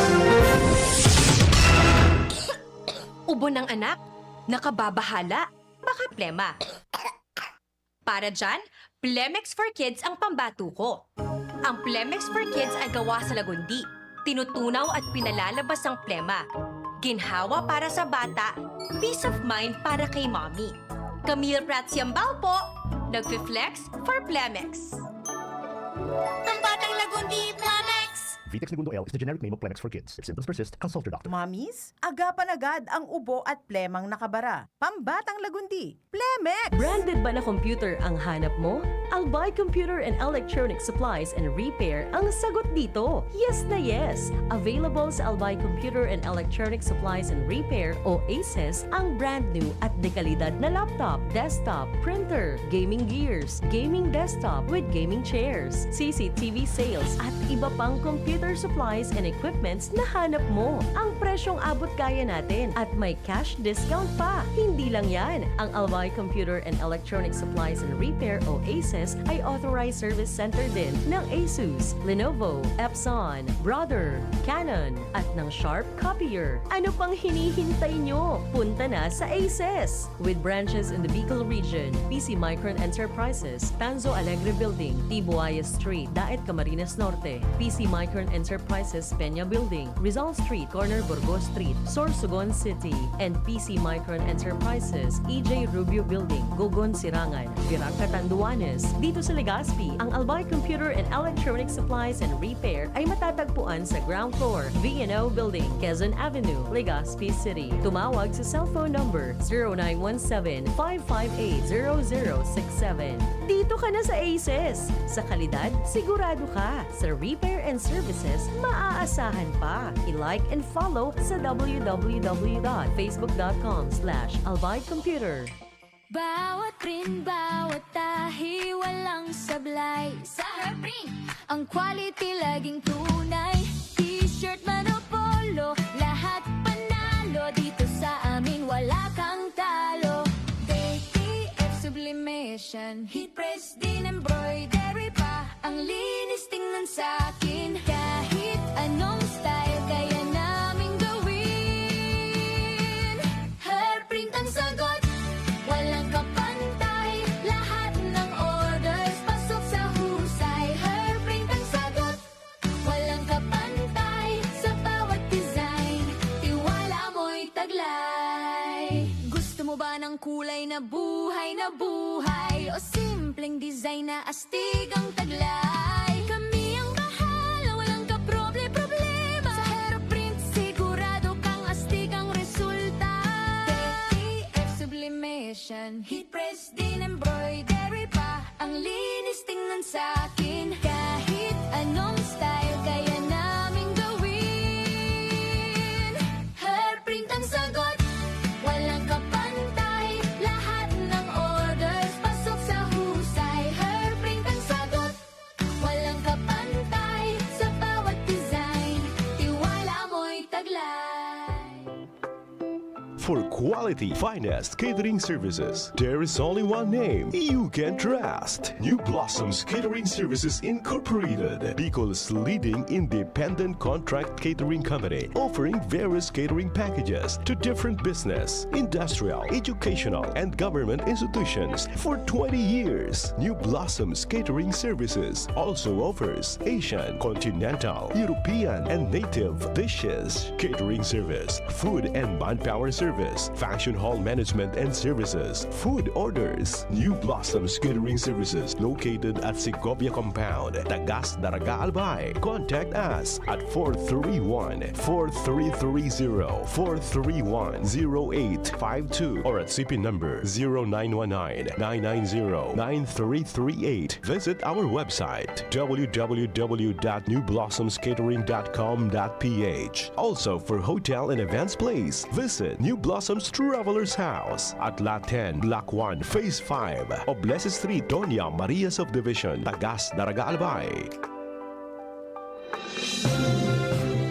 Ubo ng anak? Nakababahala? Baka plema. Para dyan, Plemex for Kids ang pambato ko. Ang Plemex for Kids ay gawa sa lagundi, tinutunaw at pinalalabas ang plema. Ginhawa para sa bata, peace of mind para kay mommy. Camille Prats Yambao po, nagfi-flex for Plemex. Ang Batang Lagundi, Plamex! Vitex Negundo L is the generic name of Plamex for kids. If symptoms persist, consult your doctor. Mommies, agapan agad ang ubo at plemang nakabara. Pambatang Lagundi, Plamex! Branded ba na computer ang hanap mo? Albay Computer and Electronic Supplies and Repair ang sagot dito. Yes na yes! Available sa Albay Computer and Electronic Supplies and Repair o ACES ang brand new at dekalidad na laptop, desktop, printer, gaming gears, gaming desktop with gaming chairs, C C T V sales at iba pang computer supplies and equipments na hanap mo. Ang presyong abot kaya natin at may cash discount pa. Hindi lang yan, ang Albay Computer and Electronic Supplies and Repair o ACES ay authorized service center din ng Asus, Lenovo, Epson, Brother, Canon, at ng Sharp Copier. Ano pang hinihintay nyo? Punta na sa ACES! With branches in the Bicol region, P C Micron Enterprises, Tanzo Alegre Building, T. Buaya Street, Daet, Camarines Norte, P C Micron Enterprises, Peña Building, Rizal Street, corner Burgos Street, Sorsogon City, and P C Micron Enterprises, E J Rubio Building, Gogon, Sirangan, Virac, Catanduanes. Dito sa Legazpi, ang Albay Computer and Electronic Supplies and Repair ay matatagpuan sa ground floor, V and O Building, Quezon Avenue, Legazpi City. Tumawag sa cellphone number zero nine one seven, five five eight, zero zero six seven. Dito ka na sa ACES! Sa kalidad, sigurado ka. Sa repair and services, maaasahan pa. I-like and follow sa w w w dot facebook dot com slash albay computer. Bawat print, bawat tahi, walang sablay. Sa Herprint, ang quality laging tunay. T-shirt man o polo, lahat panalo. Dito sa amin, wala kang talo. T T F Sublimation, Heat Press, din embroidery pa. Ang linis tingnan sa akin. Kahit anong style, kaya naming gawin. Herprint ang sagot, walang kapantay. Lahat ng orders, pasok sa husay. Herprint ang sagot, walang kapantay. Sa bawat design, tiwala mo'y taglay. Gusto mo ba ng kulay na buhay na buhay? O simpleng design na astig ang taglay? Kami ang bahala, walang kaproble-problema. Sa Herprint, sigurado kang astig ang resulta. T T F Sublimation, Heat Press, din embroidery pa. Ang linis tingnan sa akin. Kahit anong style, kaya naming gawin. Herprint ang sagot, walang kapantay. Lahat ng orders, pasok sa husay. Herprint ang sagot, walang kapantay. Sa bawat design, tiwala mo'y taglay. For quality, finest catering services, there is only one name you can trust. New Blossoms Catering Services Incorporated, Bicol's leading independent contract catering company, offering various catering packages to different business, industrial, educational, and government institutions for twenty years. New Blossoms Catering Services also offers Asian, continental, European, and native dishes, catering service, food and manpower service, function hall management and services, food orders. New Blossoms Catering Services located at Segovia Compound, Tagas, Daraga, Albay. Contact us at four three one, four three three zero, four three one, zero eight five two or at C P number zero nine one nine, nine nine zero, nine three three eight. Visit our website, w w w dot new blossoms catering dot com dot p h. Also, for hotel and events place, visit New Blossoms Travelers House at Lot ten, Block one, Phase five, Oblese Street, Doña Maria Subdivision, Tagas, Daraga, Albay.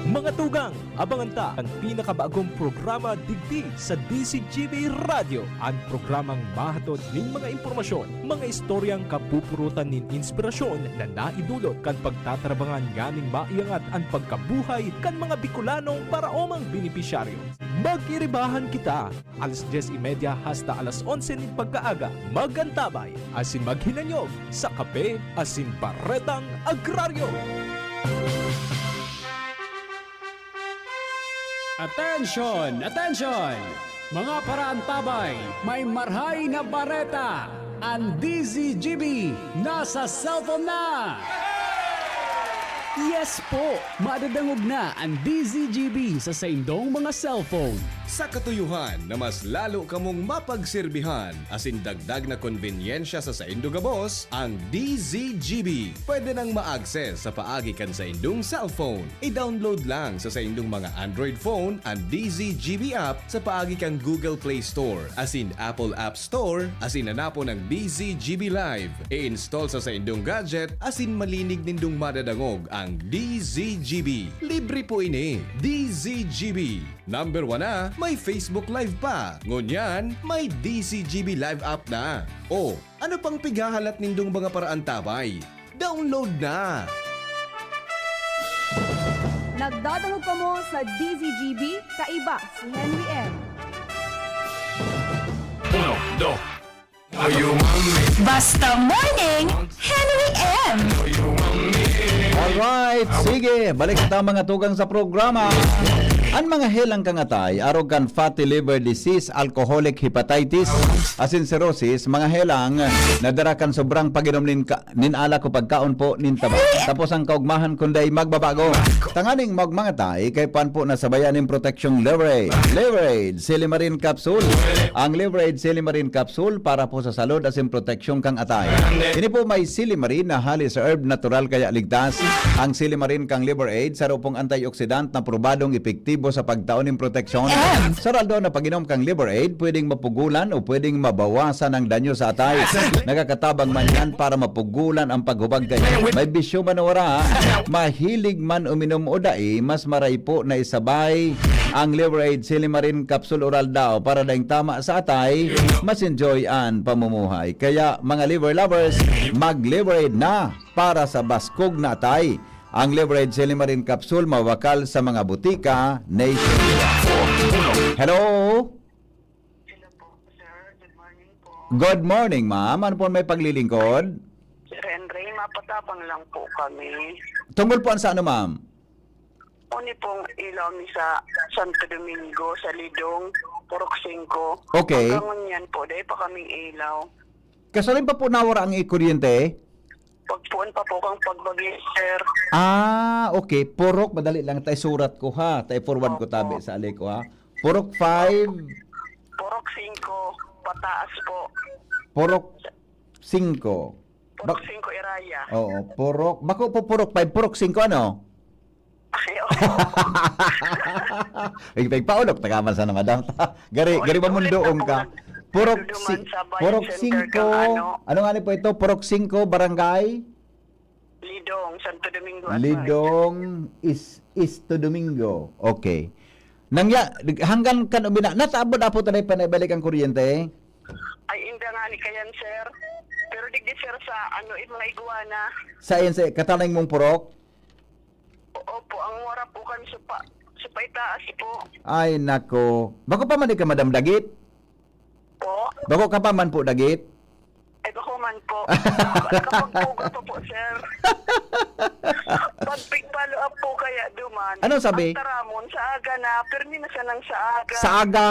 Mga tugang, abangan ta an pinakabagong programa digdi sa D Z G B Radyo, an programang mahatod nin mga impormasyon, mga istoryang kapupurutan nin inspirasyon na naidulot kan pagtatarabangan nganing maiangat an pagkabuhay kan mga Bicolanong paraomang benepisyaryo. Mag-iribahan kita! Alas dyes y media hasta alas onse nin pagkaaga, mag-antabay asin maghinanyog sa Kape asin Baretang Agraryo. Atensyon! Atensyon! Mga paraantabay, may marhay na bareta! An D Z G B nasa cellphone na! Yes po! Madadangog na an D Z G B sa saindong mga cellphone. Sa katuyohan na mas lalo kamong mapagserbihan asin dagdag na konbenyensya sa saindo gabos, ang D Z G B pwede nang ma-access sa paagi kan saindong cellphone. I-download lang sa saindong mga Android phone an D Z G B app sa paagi kan Google Play Store asin Apple App Store asin hanapon ang D Z G B Live. I-install sa saindong gadget asin malinig nindong madadangog ang D Z G B. Libre po ini. D Z G B. Number one na, may Facebook Live pa. Ngunyan, may D Z G B Live app na. O, ano pang pighahalat nindong mga paraantabay? Download na! Nagdadangog kamo sa D Z G B, kaiba si Henry M. Uno, dos. Basta Morning, Henry M. Alright, sige, balik ta mga tugang sa programa. An mga helang kan atay, arog kan fatty liver disease, alcoholic hepatitis, asin cirrhosis, mga helang na dara kan sobrang pag-inom nin, ka, nin alak o pagkaon po nin taba. Tapos ang kaugmahan kunday magbabago. Tanganing magmangatay, kay pan po nasabayan nin proteksyong Liver Aid. Liver Aid, Silimarin Capsule. Ang Liver Aid, Silimarin Capsule para po sa salud asin proteksyon kan atay. Ini po may silimarin na halis herb natural kaya ligtas. Ang silimarin kan Liver Aid, saro pong antioxidant na probadong epektibo sa pagtao nin proteksyon. Sa rason na pag-inom kan Liver Aid, pwedeng mapugulan o pwedeng mabawasan ang danyo sa atay. Nakakatabang man yan para mapugulan ang paghubag kayo. May bisyo man o wala, mahilig man uminom o dai, mas maray po na isabay ang Liver Aid Silimarin Capsule Oral Daw para daing tama sa atay, mas enjoy an pamumuhay. Kaya mga liver lovers, mag-Liver Aid na para sa baskog na atay. Ang Liver Aid Silimarin Capsule mawakal sa mga butika nationwide. Hello? Hello po, sir. Good morning po. Good morning, ma'am. Ano po may paglilingkod? Sir Henry, mapatabang lang po kami. Tungkol po sa ano, ma'am? Uni pong ilaw mi sa Santo Domingo, sa Lidong, Purok Singko. Okay. Hanggang ngunyan po, dahil pa kaming ilaw. Kasulin pa po nawara ang kuryente? Pagpuon pa po kang pagbagyo, sir. Ah, okay. Purok, madali lang. Tay surat ko ha. Tay forward ko Opo. Tabi sa ali ko ha. Purok five, Purok Singko, pataas po. Purok singko. Purok Singko, Iraya. Oo, Purok. Bako po Purok five, Purok singko ano? Ay, opo. Ig pagpaulok, tagaman sana, madam. Gari, Oo, gari ulit-ulit mamundoon na po ka. nag-, Purok duduman si, sa Bayan Purok Center singko. kang ano. Ano nga ni po ito? Purok singko, barangay? Lidong, Santo Domingo. At Lidong is East to Domingo. Okay. Nangya, hanggang kan umina, nataabod apo tanay pa naibalik ang kuryente? Ay, inda nga ni kayan, sir. Pero digdi, sir, sa ano, yung mga iguana. Sa sa katanay mong purok? O- Opo, ang wara po kami sa pa, sa paitaas po. Ay, nako. Bako pa man ka, Madam Dagit? Po? Bako ka pa man po, Dagit? Ay, bako man po. Nakapagpuga pa po, sir. Pag-follow up po kaya duman. Anong sabi? Ang taramon, sa aga na, pirmi na sanang sa aga. Sa aga.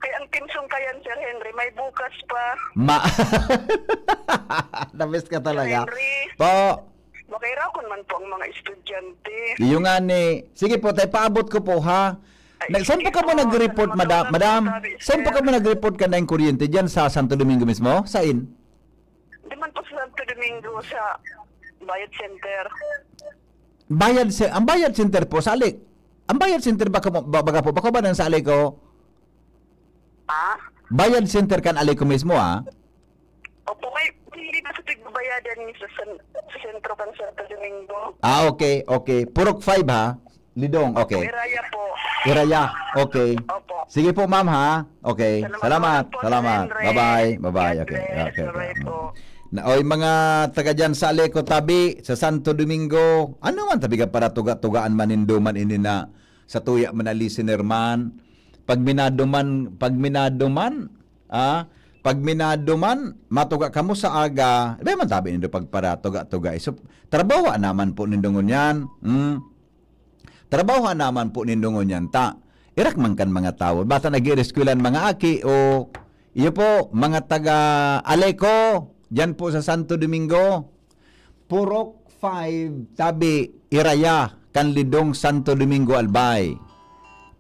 Kaya ang timsong kayan, Sir Henry, may bukas pa. Ma... Namiss ka talaga. Henry. Po. Makairakon man po ang mga estudyante. Iyo nga ni. Sige po, tay paabot ko po ha. Ay, Nag, saan po sige ka mo po, nag-report, salamat madam? po, Madam, salamat po, saan po sir. ka mo nag-report ka na yung kuryente dyan sa Santo Domingo mismo? Saan? Di man po sa Santo Domingo sa Bayad Center. Bayad se, ang Bayad Center po, salik. Ang Bayad Center baka, ba- baga po, baka ba nang salik ko? Ah? Bayad Center kan ali ko mismo, ah. Opo, may hindi na sa tigbabayadan ni sa, san, sa sentro kan Santo Domingo. Ah, okay, okay. Purok five ha? Lidong, okay. Iraya po. Iraya, okay. Opo. Sige po, ma'am, ha? Okay. Salamat Salamat. po, Salamat. Sir Henry. Bye-bye. Bye-bye. God Okay. bless. Okay. Bye-bye po. Na, oy, mga taga dyan sa Aleco Tabi, sa Santo Domingo, ano man tabi ka para tuga-tugaan man, indo man ini na sa tuya man na listener man, pag minado man, pag minado man, ah, pag minado man, matuga kamo sa aga, iba man tabi nindo pagpara tuga-tuga. So, trabaho naman po nindo ngunyan. Hmm. Trabaho naman po nindo ngunyan ta. Irak man kan mga tawo. Basta nag-iireskwelahan mga aki o iyo po, mga taga Aleco, dyan po sa Santo Domingo. Purok five, tabi, Iraya, kan Lidong Santo Domingo, Albay.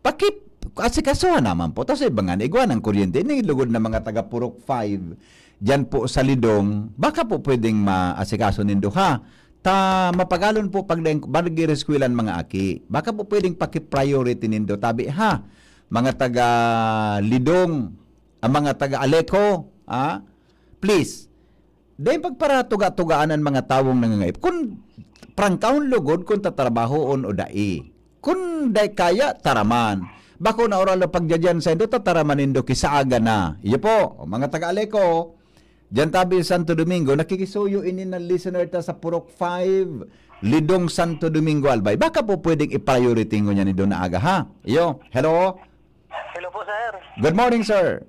Paki-, asikasohan naman po. Tas iba nga, igwa ng kuryente. Ini lugod na mga taga Purok five, diyan po sa Lidong, baka po pwedeng maasikaso nindo, ha? Ta mapagalon po pag daing, pag nag-ireskwela an mga aki. Baka po pwedeng paki-priority nindo, tabi, ha? Mga taga Lidong, ang mga taga Aleco, ha? Please, dai pagparatuga-tugaan an mga tawong nangangaipo. Kun prangkahon lugod kun tatrabahoon o dai. Kun dai kaya, taraman. Bako na oral na pagdyan saindo, tataraman nindo ki sa aga na. Iyo po, mga taga Aleco, diyan tabi Santo Domingo, nakikisuyo ini na listener ta sa Purok five, Lidong Santo Domingo, Albay. Baka po pwedeng i-priority ngunyan nindo na aga, ha? Iyo, hello? Hello po, sir. Good morning, sir.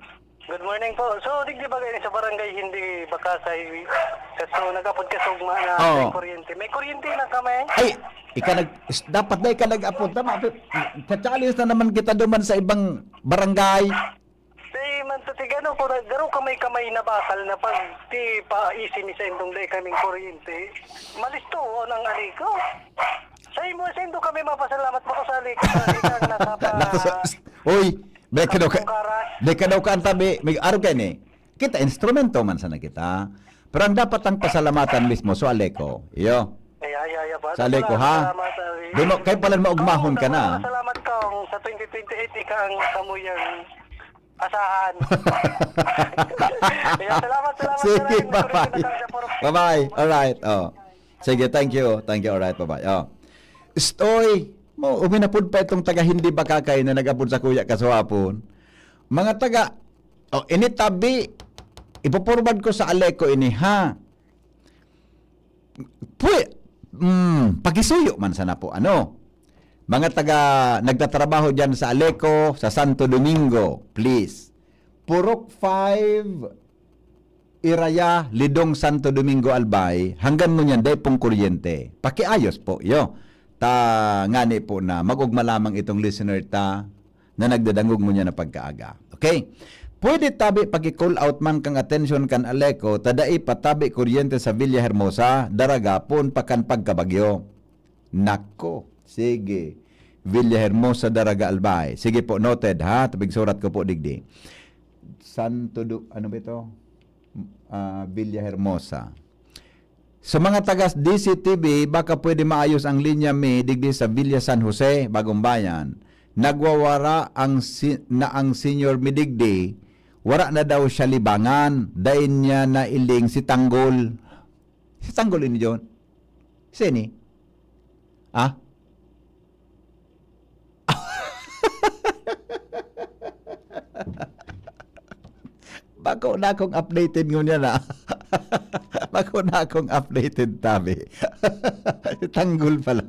Good morning po. So, digdi ba kayo sa barangay hindi Bakasay? Kaso nag-apod ka sa ugma na Oo. may kuryente. May kuryente na kami. Ay, ika nag, dapat na ika nag-apod. Tama, pi-, pa-challenge na naman kita duman sa ibang barangay. Di man sa tigano, kung nagdaro kamay-kamay na bakal na pag di pa isi ni sa indong dai kaming kuryente, malisto ang Aleco. Sa imo, sa indo kami mapasalamat po sa Aleco, sa Aleco na sa pa- Naku, sa, uy, dai ka daw ka, Tungkara. dai ka daw ka ang tabi. May araw kayo ni. Kita, instrumento man sana kita. Pero ang dapat ang pasalamatan mismo, so Aleco. Iyo. Ay, ay, ay, ay, Sa Aleco, Salamat, ha? salamat, ay. Doon mo, kayo pala maugmahon Oo, ka na. salamat, salamat ka. Ang sa twenty twenty-eight, ika ang kamuyang asahan. Kaya salamat, salamat, Sige, salamat. bye-bye. Nagkaroon na tayo sa puro- Bye-bye. Alright, oh. Sige, thank you. Thank you, alright, bye-bye. Oh. Stoy, mo, uminapod pa itong taga hindi Bakakay na nag-apod sa kuya kasuhapon. Mga taga, oh, ini tabi, ipoporward ko sa Aleco ini, ha? Pwe-, mm, pakisuyo man sana po, ano? Mga taga, nagtatrabaho dyan sa Aleco, sa Santo Domingo, please. Purok five, Iraya, Lidong, Santo Domingo, Albay, hanggang ngunyan, dai pong kuryente. Pakiayos po, iyo. Ta, ngani po na, mag-ugma lamang itong listener ta, na nagdadangog ngunyan na pagkaaga. Okay? Pwede tabi paki-call out man kang atensyon kan Aleco, ta dai pa tabi kuryente sa Villa Hermosa, Daraga, poon pa kan pagkabagyo. Nako, sige. Villa Hermosa, Daraga, Albay. Sige po, noted ha. Tabig surat ko po digdi. Santo Do-, ano ba ito? Ah, Villa Hermosa. Sa mga taga D C T V, baka pwede maayos ang linya mi digdi sa Villa San Jose, Bagong Bayan. Nagwawara ang si-, na ang senior mi digdi, wara na daw siya libangan, dai niya nailing si Tanggol. Si Tanggol ini, John? Sini? Ah? Bako na akong updated ngunyan, ah. Bako na akong updated, tabi. Si Tanggol pala.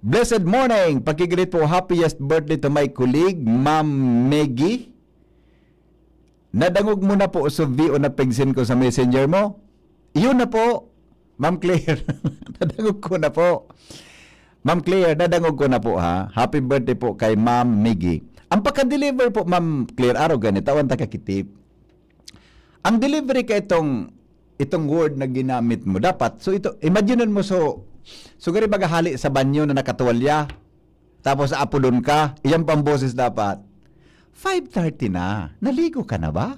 Blessed morning! Pakigreet po, happiest birthday to my colleague, Ma'am Maggie. Nadangog mo na po sa V O na pigsin ko sa messenger mo? Iyon na po, Ma'am Claire. Nadangog ko na po. Ma'am Claire, nadangog ko na po, ha. Happy birthday po kay Ma'am Miggy. Ang pagka-deliver po, Ma'am Claire, araw gani, tawan ta kakitip. Ang delivery ka itong, itong word na ginamit mo, dapat, so ito, imagine mo, so, so gari baga hali sa banyo na nakatuwalya, tapos aapodon ka, iyan pang boses dapat, "Five thirty na, naligo ka na ba?"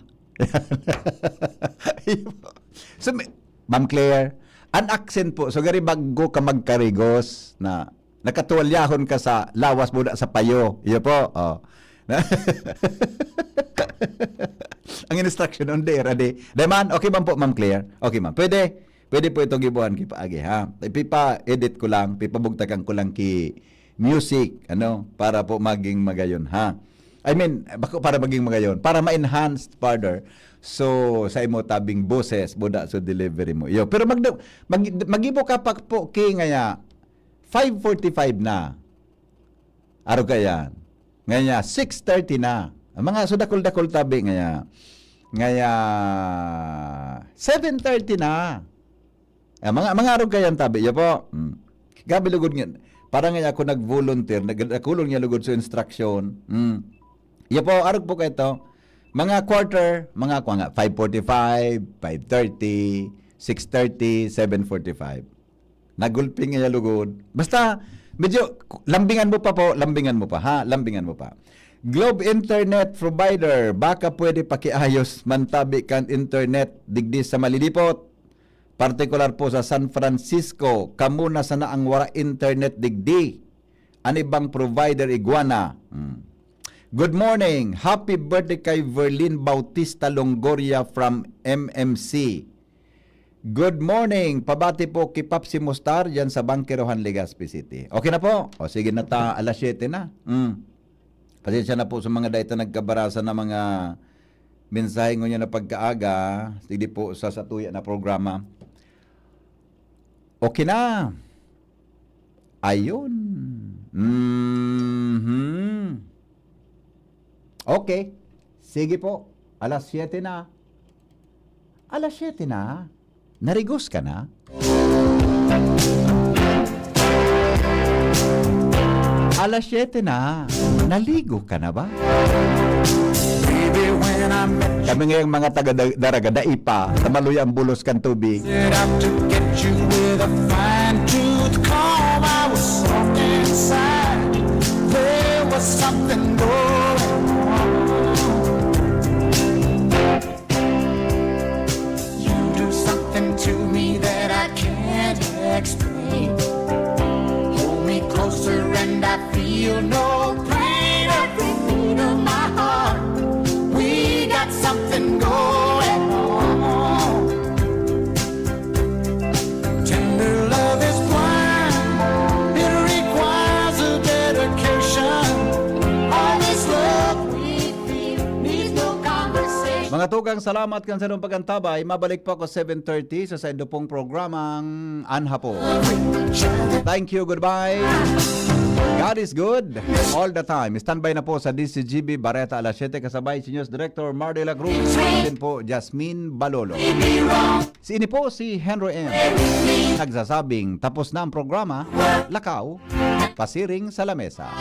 So, may, Ma'am Claire, an accent po, so gari bago ka magkarigos na nakatuwalyahon ka sa lawas, buda sa payo. Iyo po, oh. Ang instruction on there, adi. Di man, okay man po, Ma'am Claire? Okay man. Pwede? Pwede po itong gibuhan ki paagi, ha? Ipipa-edit ko lang, pipabugtakan ko lang ki music, ano, para po maging magayon, ha? I mean, bako para maging magayon, para ma-enhance further. So, sa imo tabing boses, buda so delivery mo. Iyo, pero mag-, mag-, magibo ka pa po, ki, ngaya, five forty-five na. Araw ka yan. Ngaya, six thirty na. Ang mga so dakol-dakol tabi ngaya. Ngaya, seven thirty na. Ah, mga, mga araw ka yan tabi. Iyo po. Mm. Gabi lugod nga. Parang nga ako nag-volunteer, nag-, nagkulong niya lugod sa instruction. Mm. Iyo po, arog po kayo to. Mga quarter, mga, mga five forty-five, five thirty, six thirty, seven forty-five. Nagulping iya lugod. Basta, medyo, lambingan mo pa po, lambingan mo pa, ha? Lambingan mo pa. Globe Internet Provider, baka pwede pakiayos man tabi kan internet digdi sa Malilipot. Partikular po sa San Francisco, kamo na sana ang wara internet digdi. Ano bang provider, Iguana? Hmm. Good morning. Happy birthday kay Verlin Bautista Longoria from M M C. Good morning. Pabati po kay Papsi Mustar dyan sa Bangkerohan, Legazpi City. Okay na po. O sige na ta, alas siyete na. Mm. Pasensya na po sa mga dahil na nagkabarasan na mga mensahe ngunyan na pagkaaga. Sige po sa satuya na programa. Okay na. Ayun. Mhm. Okay. Sige po. Alas siyete na. Alas siyete na. Narigos ka na? Alas siyete na. Naligo ka na ba? Kami ngayong mga taga Da-, Daraga, dai pa. Tamaluya ang bulos kan tubig. Set out to get you with a fine tooth comb. I was soft inside. There was something going on. You do something to me that I can't explain. Hold me closer and I feel no pain. Every beat of my heart, we got something going on. Tender love is blind. It requires a dedication. All this love we feel needs no conversation. Mga tugang, salamat kan sa inyong pag-antabay. Mabalik po ako seven thirty sa saindo pong programang An Hapon. Thank you, goodbye. God is good all the time. Standby na po sa D Z G B Bareta alas siyete, kasabay si News Director Mardy Lacruz. Din po, Jasmine Balolo. Si ini po si Henry M. Nagsasabing tapos na ang programa, lakaw, pasiring sa lamesa.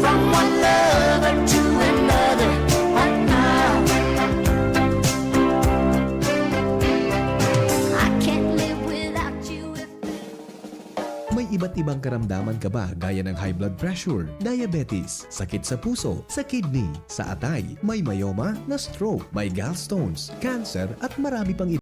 From one lover to another. I can't live without you. May iba't ibang karamdaman ka ba, gaya ng high blood pressure, diabetes, sakit sa puso, sa kidney, sa atay, may myoma, na-stroke, may gallstones, cancer, at marami pang